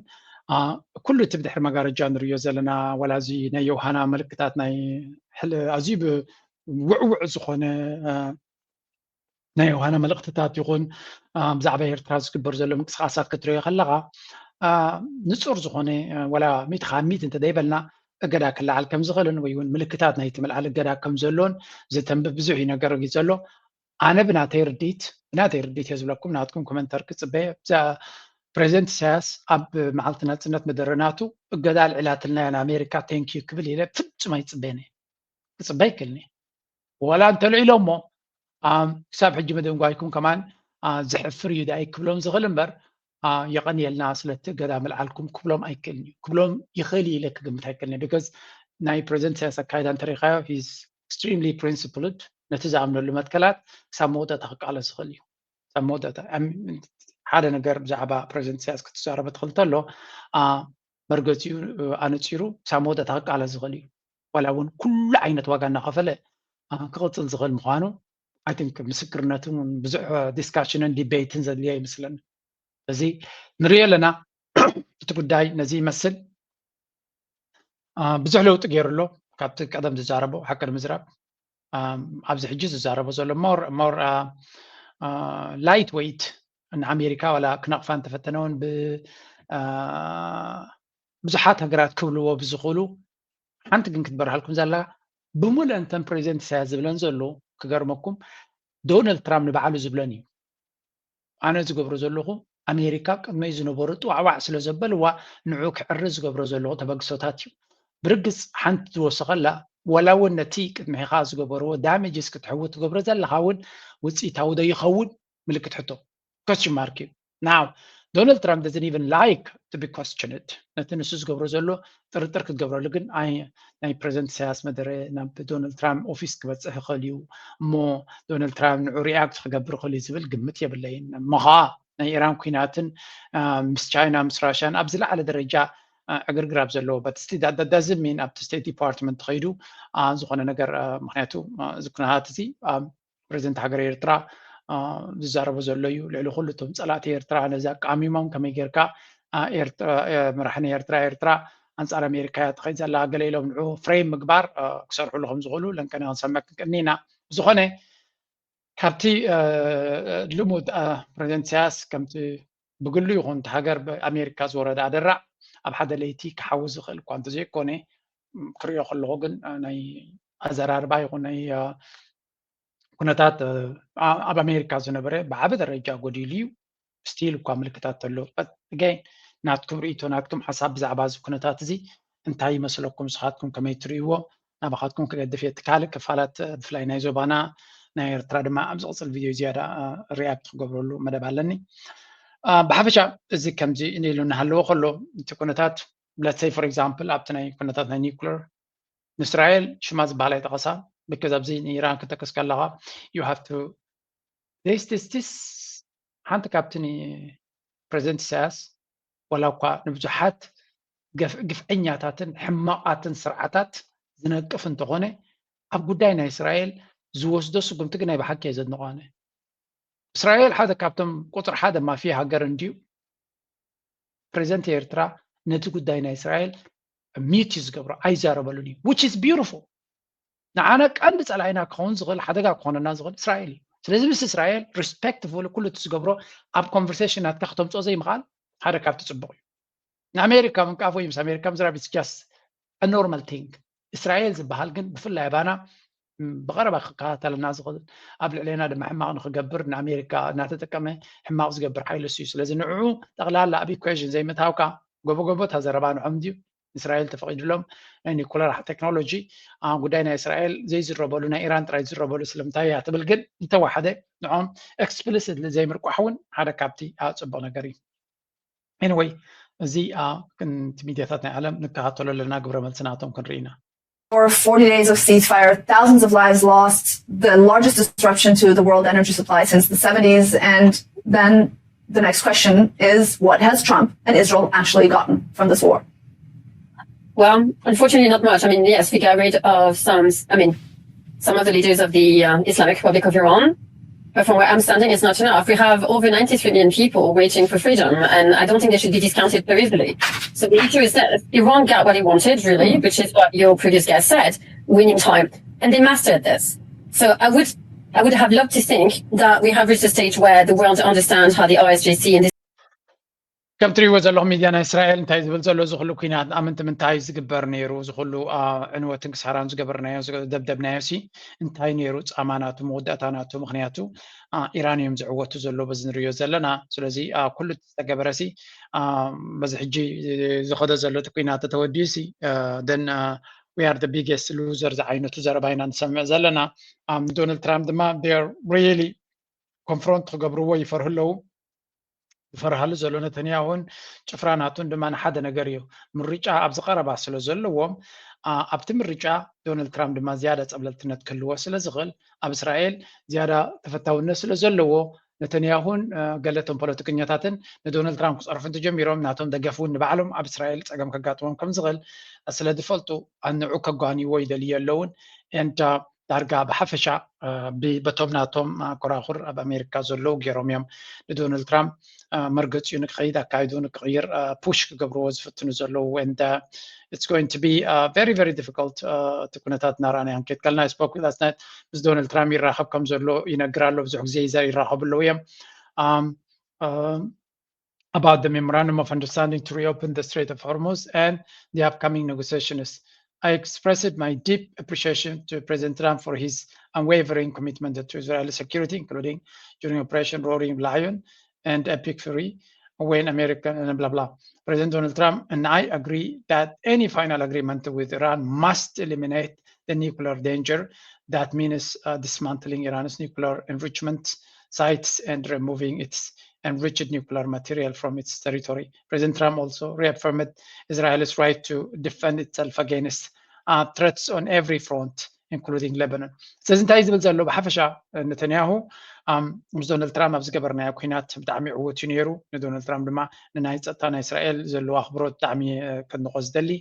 ኩሉ እቲ ብድሕሪ መጋረጃ ንሪዮ ዘለና ዋላ እዚ ናይ ዮሃና ምልክታት ናይ ኣዝዩ ውዕውዕ ዝኾነ ናይ ዮሃና መልእክትታት ይኹን ብዛዕባ ኤርትራ ዝግበር ዘሎ ምንቅስቃሳት ክትሪኦ ከለካ ንፁር ዝኾነ ዋላ ሚእቲ ካብ ሚእቲ እንተዘይበልና እገዳ ክለዓል ከም ዝኽእልን ወይ እውን ምልክታት ናይቲ ምልዓል እገዳ ከም ዘሎን ዘተንብብ ብዙሕ እዩ ነገር እዩ ዘሎ ኣነ ብናተይ ርድኢት ብናተይ ርድኢት እየ ዝብለኩም ናትኩም ኮመንተር ክፅበየ ፕሬዚደንት ኢሳያስ ኣብ መዓልቲ ናፅነት መደረ ናቱ እገዳ ኣልዒላትልና እያ ንኣሜሪካ thank you ክብል ኢለ ፍጹም ኣይፅበየን እየ ክፅበ ኣይክእልን እየ ዋላ እንተልዒሎ እሞ ክሳብ ሕጂ ምድንጓይኩም ከማን ዘሕፍር እዩ ዳይ ክብሎም ዝኽእል እምበር የቐንየልና ስለቲ እገዳ ምልዓልኩም ክብሎም ኣይክእልን እዩ ክብሎም ይኽእል ኢለ ክግምት ኣይክእልን because ናይ ፕሬዚደንት ኢሳያስ ኣካይዳ እንተሪኻዮ he's extremely principled ነቲ ዝኣምነሉ መትከላት ክሳብ መወዳእታ ክቃለስ ዝኽእል እዩ ክሳብ መወዳእታ ሓደ ነገር ብዛዕባ ፕሬዚደንት ኢሳያስ ክትዛረበ ትኽእል ተሎ መርገፂኡ ኣነፂሩ ክሳብ መወዳእታ ክቃለስ ዝኽእል እዩ ዋላ እውን ኩሉ ዓይነት ዋጋ እናኸፈለ ክቕፅል ዝኽእል ምዃኑ I think ምስክርነትን ብዙሕ ዲስካሽንን ዲቤትን ዘድልዮ ይመስለኒ እዚ ንሪኦ ኣለና እቲ ጉዳይ ነዚ ይመስል ብዙሕ ለውጢ ገይሩ ኣሎ ካብቲ ቀደም ዝዛረቦ ሓቂ ንምዝራብ ኣብዚ ሕጂ ዝዛረቦ ዘሎ more more light weight ንኣሜሪካ ዋላ ክነቕፋ እንተፈተነ እውን ብዙሓት ሃገራት ክብልዎ ብዝኽእሉ ሓንቲ ግን ክትበርሃልኩም ዘላ ብምሉእ እንተን ፕሬዚደንት ኢሳያስ ዝብለን ዘሎ ክገርመኩም ዶናልድ ትራምፕ ንባዕሉ ዝብለን እዩ። ኣነ ዝገብሮ ዘለኹ ኣሜሪካ ቅድመይ ዝነበሩ ጥዋዕዋዕ ስለ ዘበልዋ ንዑ ክዕሪ ዝገብሮ ዘለኹ ተበግሶታት እዩ። ብርግፅ ሓንቲ ዝወሰኸላ ዋላ እውን ነቲ ቅድሚኻ ዝገበርዎ ዳሜጅስ ክትሕውት ትገብሮ ዘለኻ እውን ውፅኢታዊ ዶ ይኸውን ምልክት ሕቶ። Question mark እዩ። Now Donald Trump doesn't even like to be questioned። ነቲ ንሱ ዝገብሮ ዘሎ ጥርጥር ክትገብረሉ ግን ናይ ፕሬዚደንት ኢሳያስ መደረ ናብ ዶናልድ ትራምፕ ኦፊስ ክበፅሕ ይኽእል እዩ እሞ ዶናልድ ትራምፕ ንዑ ሪኣክት ክገብር ይኽእል እዩ ዝብል ግምት የብለይን። እሞ ኸዓ ናይ ኢራን ኩናትን ምስ ቻይና ምስ ራሽያን ኣብ ዝለዓለ ደረጃ ዕግርግር ኣብ ዘለዎ but still that doesn't mean ኣብቲ ስቴት ዲፓርትመንት ተኸይዱ ዝኾነ ነገር ምክንያቱ እዚ ኩነታት እዚ ፕሬዚደንት ሃገር ኤርትራ ዝዛረቦ ዘሎ እዩ። ልዕሊ ኩሉ እቶም ፀላእቲ ኤርትራ ነዚ ኣቃሚሞም ከመይ ጌርካ መራሒ ናይ ኤርትራ ኤርትራ ኣንፃር ኣሜሪካ እያ ትኸይድ ዘላ ገለ ኢሎም ንዑ ፍሬም ምግባር ክሰርሕሉ ከም ዝኽእሉ ለንቀነ ክንሰምዕ ክንቅኒ ኢና። ብዝኾነ ካብቲ ልሙድ ፕሬዚደንት ኢሳያስ ከምቲ ብግሉ ይኹን እቲ ሃገር ብኣሜሪካ ዝወረደ ኣደራዕ ኣብ ሓደ ለይቲ ክሓዊ ዝኽእል እኳ እንተዘይኮነ ክሪኦ ከለኹ ግን ናይ ኣዘራርባ ይኹን ናይ ኩነታት ኣብ ኣሜሪካ ዝነበረ ብዓቢ ደረጃ ጎዲሉ እዩ። ስቲል እኳ ምልክታት ተሎ ገይ ናትኩም ርእቶ ናትኩም ሓሳብ ብዛዕባ እዚ ኩነታት እዚ እንታይ ይመስለኩም? ንስኻትኩም ከመይ ትርእይዎ? ናባኻትኩም ክገድፍ እየ። እቲ ካልእ ክፋላት ብፍላይ ናይ ዞባና ናይ ኤርትራ ድማ ኣብ ዝቕፅል ቪድዮ ዝያዳ ሪያክት ክገብረሉ መደብ ኣለኒ። ብሓፈሻ እዚ ከምዚ ኢሉ እናሃለዎ ከሎ እቲ ኩነታት let's say for example ኣብቲ ናይ ኩነታት ናይ ኒውክለር ንእስራኤል ሽማ ዝበሃል ኣይጠቐሳ because ኣብዚ ንኢራን ክጠቅስ ከለኻ you have to this this this ሓንቲ ካብቲ ንፕሬዚደንት ኢሳያስ ዋላ እኳ ንብዙሓት ግፍዐኛታትን ሕማቓትን ስርዓታት ዝነቅፍ እንተኾነ ኣብ ጉዳይ ናይ እስራኤል ዝወስዶ ስጉምቲ ግን ናይ ብሓቂ እየ ዘድንቖ ኣነ። እስራኤል ሓደ ካብቶም ቁፅሪ ሓደ ማፊያ ሃገር እንድዩ። ፕሬዚደንት ኤርትራ ነቲ ጉዳይ ናይ እስራኤል ሚዩት እዩ ዝገብሮ ኣይዛረበሉን እዩ which is beautiful። ንዓና ቀንዲ ፀላኢና ክኸውን ዝኽእል ሓደጋ ክኾነና ዝኽእል እስራኤል እዩ። ስለዚ ምስ እስራኤል ሪስፔክትፉል ኩሉ እቲ ዝገብሮ ኣብ ኮንቨርሴሽን ናትካ ክተምፅኦ ዘይምኽኣል ሓደ ካብቲ ፅቡቕ እዩ። ንኣሜሪካ ምንቃፍ ወይ ምስ ኣሜሪካ ምዝራብ it's just a normal thing። እስራኤል ዝበሃል ግን ብፍላይ ኣባና ብቐረባ ክከታተለና ዝኽእል ኣብ ልዕሌና ድማ ሕማቕ ንክገብር ንኣሜሪካ እናተጠቀመ ሕማቕ ዝገብር ሓይሊ እሱ እዩ። ስለዚ ንዕኡ ጠቕላላ ኣብ ኢኩዌሽን ዘይምእታውካ ጎቦ ጎቦ እታ ዘረባ ንዖም ድዩ? እስራኤል ተፈቒድሎም ናይ ኒኩለር ቴክኖሎጂ ጉዳይ ናይ እስራኤል ዘይዝረበሉ ናይ ኢራን ጥራይ ዝረበሉ ስለምንታይ እያ ትብል ግን ዝተዋሓደ ንዖም ኤክስፕሊሲትሊ ዘይምርቋሕ እውን ሓደ ካብቲ ፅቡቕ ነገር እዩ። Anyway እዚ ክንቲ ሚድያታት ናይ ዓለም ንከታተሎ ኣለና ግብረ መልሲ ናቶም ክንርኢ ኢና። For forty days of ceasefire, thousands of lives lost, the largest disruption to the world energy supply since the seventies. And then the next question is, what has Trump and Israel actually gotten from this war? Well, unfortunately, not much. I mean, yes, we got rid of some, I mean, some of the leaders of the uh, Islamic Republic of Iran. But from where I'm standing, it's not enough. We have over ninety-three million people waiting for freedom, and I don't think they should be discounted so easily. So the issue is that Iran got what he wanted, really, which is what your previous guest said, winning time. And they mastered this. So I would, I would have loved to think that we have reached a stage where the world understands how the I S J C and this ከም ትሪእዎ ዘለኹም ሚድያ ናይ እስራኤል እንታይ ዝብል ዘሎ እዚ ኩሉ ኩናት ኣምንቲ ምንታይ ዝግበር ነይሩ እዚ ኩሉ ዕንወትን ክሳራን ዝገበርናዮ ዝደብደብናዮ ሲ እንታይ ነይሩ ፃማ ናቱ መወዳእታ ናቱ ምክንያቱ ኢራን እዮም ዝዕወቱ ዘሎ በዚ ንሪዮ ዘለና ስለዚ ኩሉ ዝተገበረ ሲ በዚ ሕጂ ዝኸደ ዘሎ እቲ ኩናት ተተወዲኡ ሲ then we are the biggest loser ዝዓይነቱ ዘረባ ኢና ንሰምዕ ዘለና ዶናልድ ትራምፕ ድማ really ኮንፍሮንት ክገብርዎ ይፈርሁ ኣለዉ ዝፈርሃሉ ዘሎ ነተንያሁን ጭፍራ ናቱን ድማ ንሓደ ነገር እዩ ምርጫ ኣብዚ ቀረባ ስለ ዘለዎም ኣብቲ ምርጫ ዶናልድ ትራምፕ ድማ ዝያዳ ፀብለልትነት ክህልዎ ስለ ዝኽእል ኣብ እስራኤል ዝያዳ ተፈታውነት ስለ ዘለዎ ነተንያሁን ገለቶም ፖለቲከኛታትን ንዶናልድ ትራምፕ ክፀርፉ እንተጀሚሮም ናቶም ደገፍ እውን ንባዕሎም ኣብ እስራኤል ፀገም ከጋጥሞም ከም ዝኽእል ስለ ዝፈልጡ ኣንዑ ከጓንይዎ ይደልዩ ኣለውን and ዳርጋ ብሓፈሻ በቶም ናቶም ኮራኹር ኣብ ኣሜሪካ ዘለዉ ገይሮም እዮም ንዶናልድ ትራምፕ መርገፂኡ ንክኸይድ ኣካይዱ ንክቕይር ፑሽ ክገብርዎ ዝፍትኑ ዘለዉ and it's going to be very very difficult እቲ ኩነታት እናረኣና ክንከይድ ከለና I spoke last night ምስ ዶናልድ ትራምፕ ይራኸብ ከም ዘሎ ይነግር ኣሎ ብዙሕ ግዜ ይራኸቡ ኣለዉ እዮም about the memorandum of understanding to reopen the Strait of Hormuz and the upcoming negotiations. I expressed my deep appreciation to President Trump for his unwavering commitment to Israeli security, including during Operation Roaring Lion and Epic Fury, when American and blah blah. President Donald Trump and I agree that any final agreement with Iran must eliminate the nuclear danger. That means uh, dismantling Iran's nuclear enrichment sites and removing its enriched nuclear material from its territory. President Trump also reaffirmed Israel's right to defend itself against uh, threats on every front, including Lebanon. ስለዚ እንታይ ዝብል ዘሎ ብሓፈሻ ነተንያሁ ምስ ዶናልድ ትራምፕ ኣብ ዝገበርናዮ ኩናት ብጣዕሚ ዕዉት እዩ ነይሩ። ንዶናልድ ትራምፕ ድማ ንናይ ፀጥታ ናይ እስራኤል ዘለዎ ኣኽብሮት ብጣዕሚ ከድንቆ ዝደሊ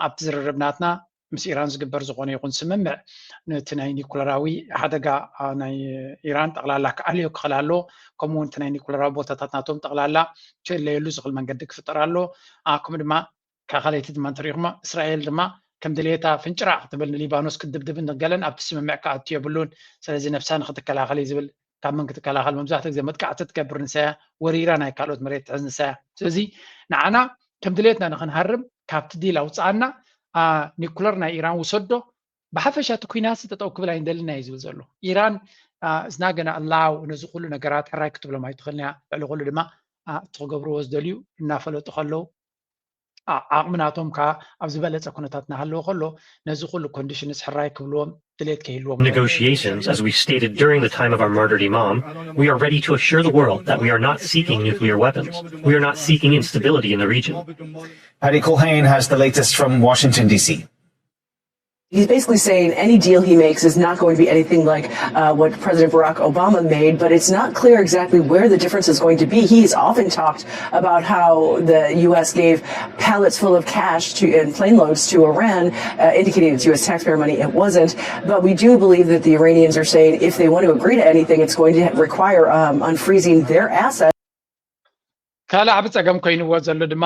ኣብቲ ዝርርብ ናትና ምስ ኢራን ዝግበር ዝኾነ ይኹን ስምምዕ ነቲ ናይ ኒኩለራዊ ሓደጋ ናይ ኢራን ጠቕላላ ክኣልዮ ክኽእል ኣለዎ። ከምኡ እውን እቲ ናይ ኒኩለራዊ ቦታታት ናቶም ጠቕላላ ክእለየሉ ዝኽእል መንገዲ ክፍጠር ኣለዎ። ከምኡ ድማ ካብ ካልኣይቲ ድማ እንተሪኢኹማ እስራኤል ድማ ከም ድሌታ ፍንጭራዕ ክትብል ንሊባኖስ ክትድብድብን ገለን ኣብቲ ስምምዕ ክኣቱ የብሉን። ስለዚ ነብሳ ንክትከላኸል እዩ ዝብል ካብ መን ክትከላኸል መብዛሕትኡ ግዜ መጥቃዕቲ ትገብር ንሳያ ወሪራ ናይ ካልኦት መሬት ትሕዝ ንሳያ ስለዚ ንዓና ከም ድሌትና ንክንሃርም ካብቲ ዲል ኣውፅኣና ኒኩለር ናይ ኢራን ውሰዶ ብሓፈሻ እቲ ኩናት ጠጠው ክብል ኣይንደልን እዩ ዝብል ዘሎ ኢራን is not gonna allow ነዚ ኩሉ ነገራት ሕራይ ክትብሎም ኣይትኽእልን እያ ልዕሊ ኩሉ ድማ እቲ ክገብርዎ ዝደልዩ እናፈለጡ ከለዉ ዓቕሚ ናቶም ከዓ ኣብ ዝበለፀ ኩነታት እናሃለወ ከሎ ነዚ ኩሉ ኮንዲሽንስ ሕራይ ክብልዎም ድሌት ከይህልዎም negotiations as we stated during the time of our martyred imam we are ready to assure the world that we are not seeking nuclear weapons we are not seeking instability in the region Paddy Culhane has the latest from Washington, D C. He's basically saying any deal he makes is not going to be anything like uh, what President Barack Obama made, but it's not clear exactly where the difference is going to be. He's often talked about how the U S gave pallets full of cash to in plane loads to Iran, uh, indicating it's U S taxpayer money. It wasn't, but we do believe that the Iranians are saying if they want to agree to anything, it's going to require um, unfreezing their assets. ካልእ ዓቢ ጸገም ኮይንዎ ዘሎ ድማ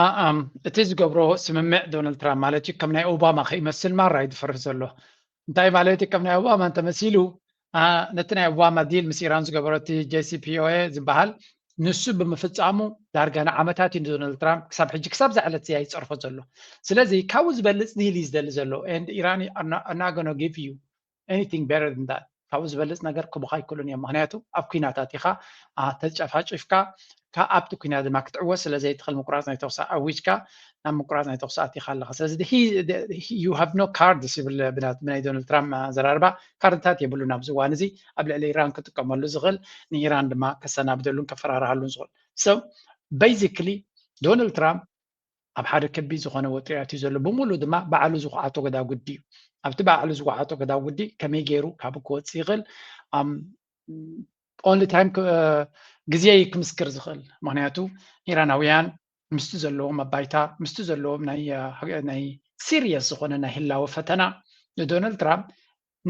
እቲ ዝገብሮ ስምምዕ ዶናልድ ትራምፕ ማለት እዩ ከም ናይ ኦባማ ከይመስል ማራ እዩ ዝፈርህ ዘሎ እንታይ ማለት እዩ ከም ናይ ኦባማ እንተመሲሉ ነቲ ናይ ኦባማ ዲል ምስ ኢራን ዝገበሮ እቲ JCPOA ዝበሃል ንሱ ብምፍጻሙ ዳርጋ ንዓመታት እዩ ንዶናልድ ትራምፕ ክሳብ ሕጂ ክሳብ ዝዓለት እዚኣ ይጸርፎ ዘሎ ስለዚ ካብኡ ዝበልጽ ዲል እዩ ዝደሊ ዘሎ and ኢራን are not gonna give you anything better than that ካብኡ ዝበልፅ ነገር ክቡካ ኣይክእሉን እዮም ምክንያቱ ኣብ ኩናት ኣቲካ ተጨፋጭፍካ ኣብቲ ኩናት ድማ ክትዕወት ስለ ዘይትኽእል ምቁራፅ ናይ ተኩሲ ኣዊጅካ ናብ ምቁራፅ ናይ ተኩሲ ኣቲካ ኣለካ ስለዚ you have no cards ይብል ብናይ ዶናልድ ትራምፕ ኣዘራርባ ካርድታት የብሉን ኣብዚ እዋን እዚ ኣብ ልዕሊ ኢራን ክጥቀመሉ ዝኽእል ንኢራን ድማ ከሰናብደሉን ከፈራርሃሉን ዝኽእል so basically ዶናልድ ትራምፕ ኣብ ሓደ ከቢድ ዝኾነ ወጥሪ ኣትዩ ዘሎ ብምሉእ ድማ ባዕሉ ዝኹዓቶ ገዳጉዲ እዩ ኣብቲ ባዕሉ ዝኹዓቶ ገዳጉዲ ከመይ ገይሩ ካብኡ ክወፅእ ይኽእል only time ግዜ እዩ ክምስክር ዝኽእል ምክንያቱ ኢራናውያን ምስቲ ዘለዎም ኣባይታ ምስቲ ዘለዎም ናይ serious ዝኾነ ናይ ህላወ ፈተና ንዶናልድ ትራምፕ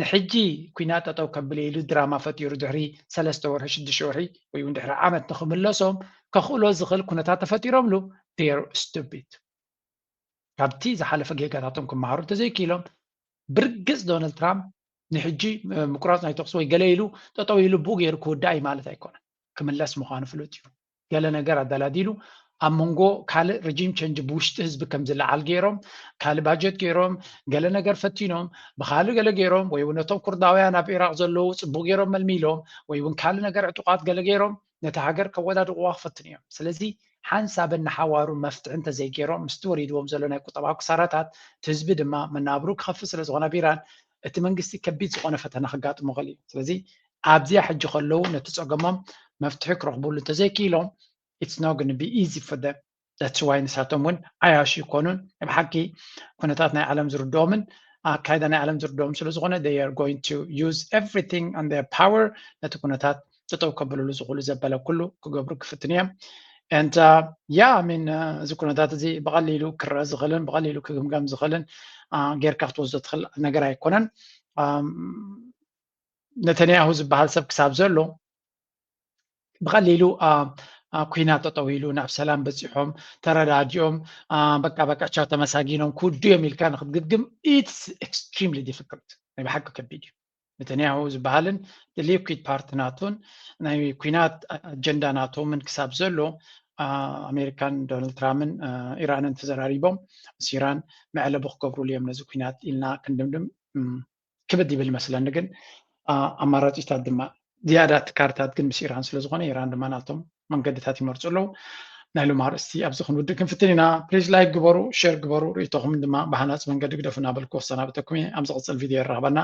ንሕጂ ኩናት ጠጠው ከብል ኢሉ ድራማ ፈጢሩ ድሕሪ ሰለስተ ወርሒ ሽዱሽተ ወርሒ ወይ እውን ድሕሪ ዓመት ንክምለሶም ከኽእሎ ዝኽእል ኩነታት ተፈጢሮምሉ they're stupid ካብቲ ዝሓለፈ ጌጋታቶም ክመሃሩ እንተዘይክኢሎም ብርግፅ ዶናልድ ትራምፕ ንሕጂ ምቁራፅ ናይ ተኩሲ ወይ ገለ ኢሉ ጠጠው ኢሉ ብኡ ገይሩ ክውዳእ እዩ ማለት ኣይኮነን ክምለስ ምዃኑ ፍሉጥ እዩ ገለ ነገር ኣደላዲሉ ኣብ መንጎ ካልእ regime change ብውሽጢ ህዝቢ ከም ዝለዓል ገይሮም ካልእ ባጀት ገይሮም ገለ ነገር ፈቲኖም ብካልእ ገለ ገይሮም ወይ እውን ነቶም ኩርዳውያን ኣብ ኢራቅ ዘለዉ ፅቡቅ ገይሮም መልሚሎም ወይ እውን ካልእ ነገር ዕጡቃት ገለ ገይሮም ነቲ ሃገር ከወዳድቅዋ ክፈትኑ እዮም ስለዚ ሓንሳብ እናሓዋሩ መፍትሒ እንተዘይገይሮም ምስቲ ወሪድዎም ዘሎ ናይ ቁጠባዊ ክሳራታት እቲ ህዝቢ ድማ መናብሩ ክኸፍእ ስለ ዝኾነ ኣብ ኢራን እቲ መንግስቲ ከቢድ ዝኾነ ፈተና ከጋጥሞ ክእል እዩ ስለዚ ኣብዚኣ ሕጂ ከለዉ ነቲ ፀገሞም መፍትሒ ክረኽብሉ እንተዘይክኢሎም it's not going to be easy for them that's why ንሳቶም እውን ዓያሹ ይኮኑን ብሓቂ ኩነታት ናይ ዓለም ዝርድኦምን ኣካይዳ ናይ ዓለም ዝርድኦም ስለ ዝኾነ they are going to use everything on their power ነቲ ኩነታት ጠጠው ከብልሉ ዝኽእሉ ዘበለ ኩሉ ክገብሩ ክፍትን እዮም and yeah I mean እዚ ኩነታት እዚ ብቐሊሉ ክረአ ዝኽእልን ብቐሊሉ ክግምገም ዝኽእልን ጌርካ ክትወስዶ ትኽእል ነገር ኣይኮነን ነተንያሁ ዝበሃል ሰብ ክሳብ ዘሎ ብቐሊሉ ኩናት ጠጠው ኢሉ ናብ ሰላም በፂሖም ተረዳዲኦም በቃ በቃ ቻው ተመሳጊኖም ክውድኡ እዮም ኢልካ ንክትግግም it's extremely difficult። ናይ ብሓቂ ከቢድ እዩ። ነተንያሁ ዝበሃልን liquid party ናቶን ናይ ኩናት ኣጀንዳ ናቶምን ክሳብ ዘሎ ኣሜሪካን ዶናልድ ትራምፕን ኢራንን ተዘራሪቦም ምስ ኢራን መዕለቢ ክገብሩሉ እዮም ነዚ ኩናት ኢልና ክንድምድም ክብድ ይብል መስለኒ። ግን ኣማራፂታት ድማ ዝያዳ እቲ ካርታት ግን ምስ ኢራን ስለዝኾነ ኢራን ድማ ናቶም መንገድታት ይመርፁ ኣለዉ። ናይ ሎም ኣርእስቲ ኣብዚ ክንውድእ ክንፍትን ኢና። ፕሊዝ ላይክ ግበሩ፣ ሸር ግበሩ፣ ርእቶኹም ድማ ብሃናፂ መንገዲ ግደፉ እናበልኩ ክሰናበተኩም እየ። ኣብ ዝቕፅል ቪድዮ የራኽበና።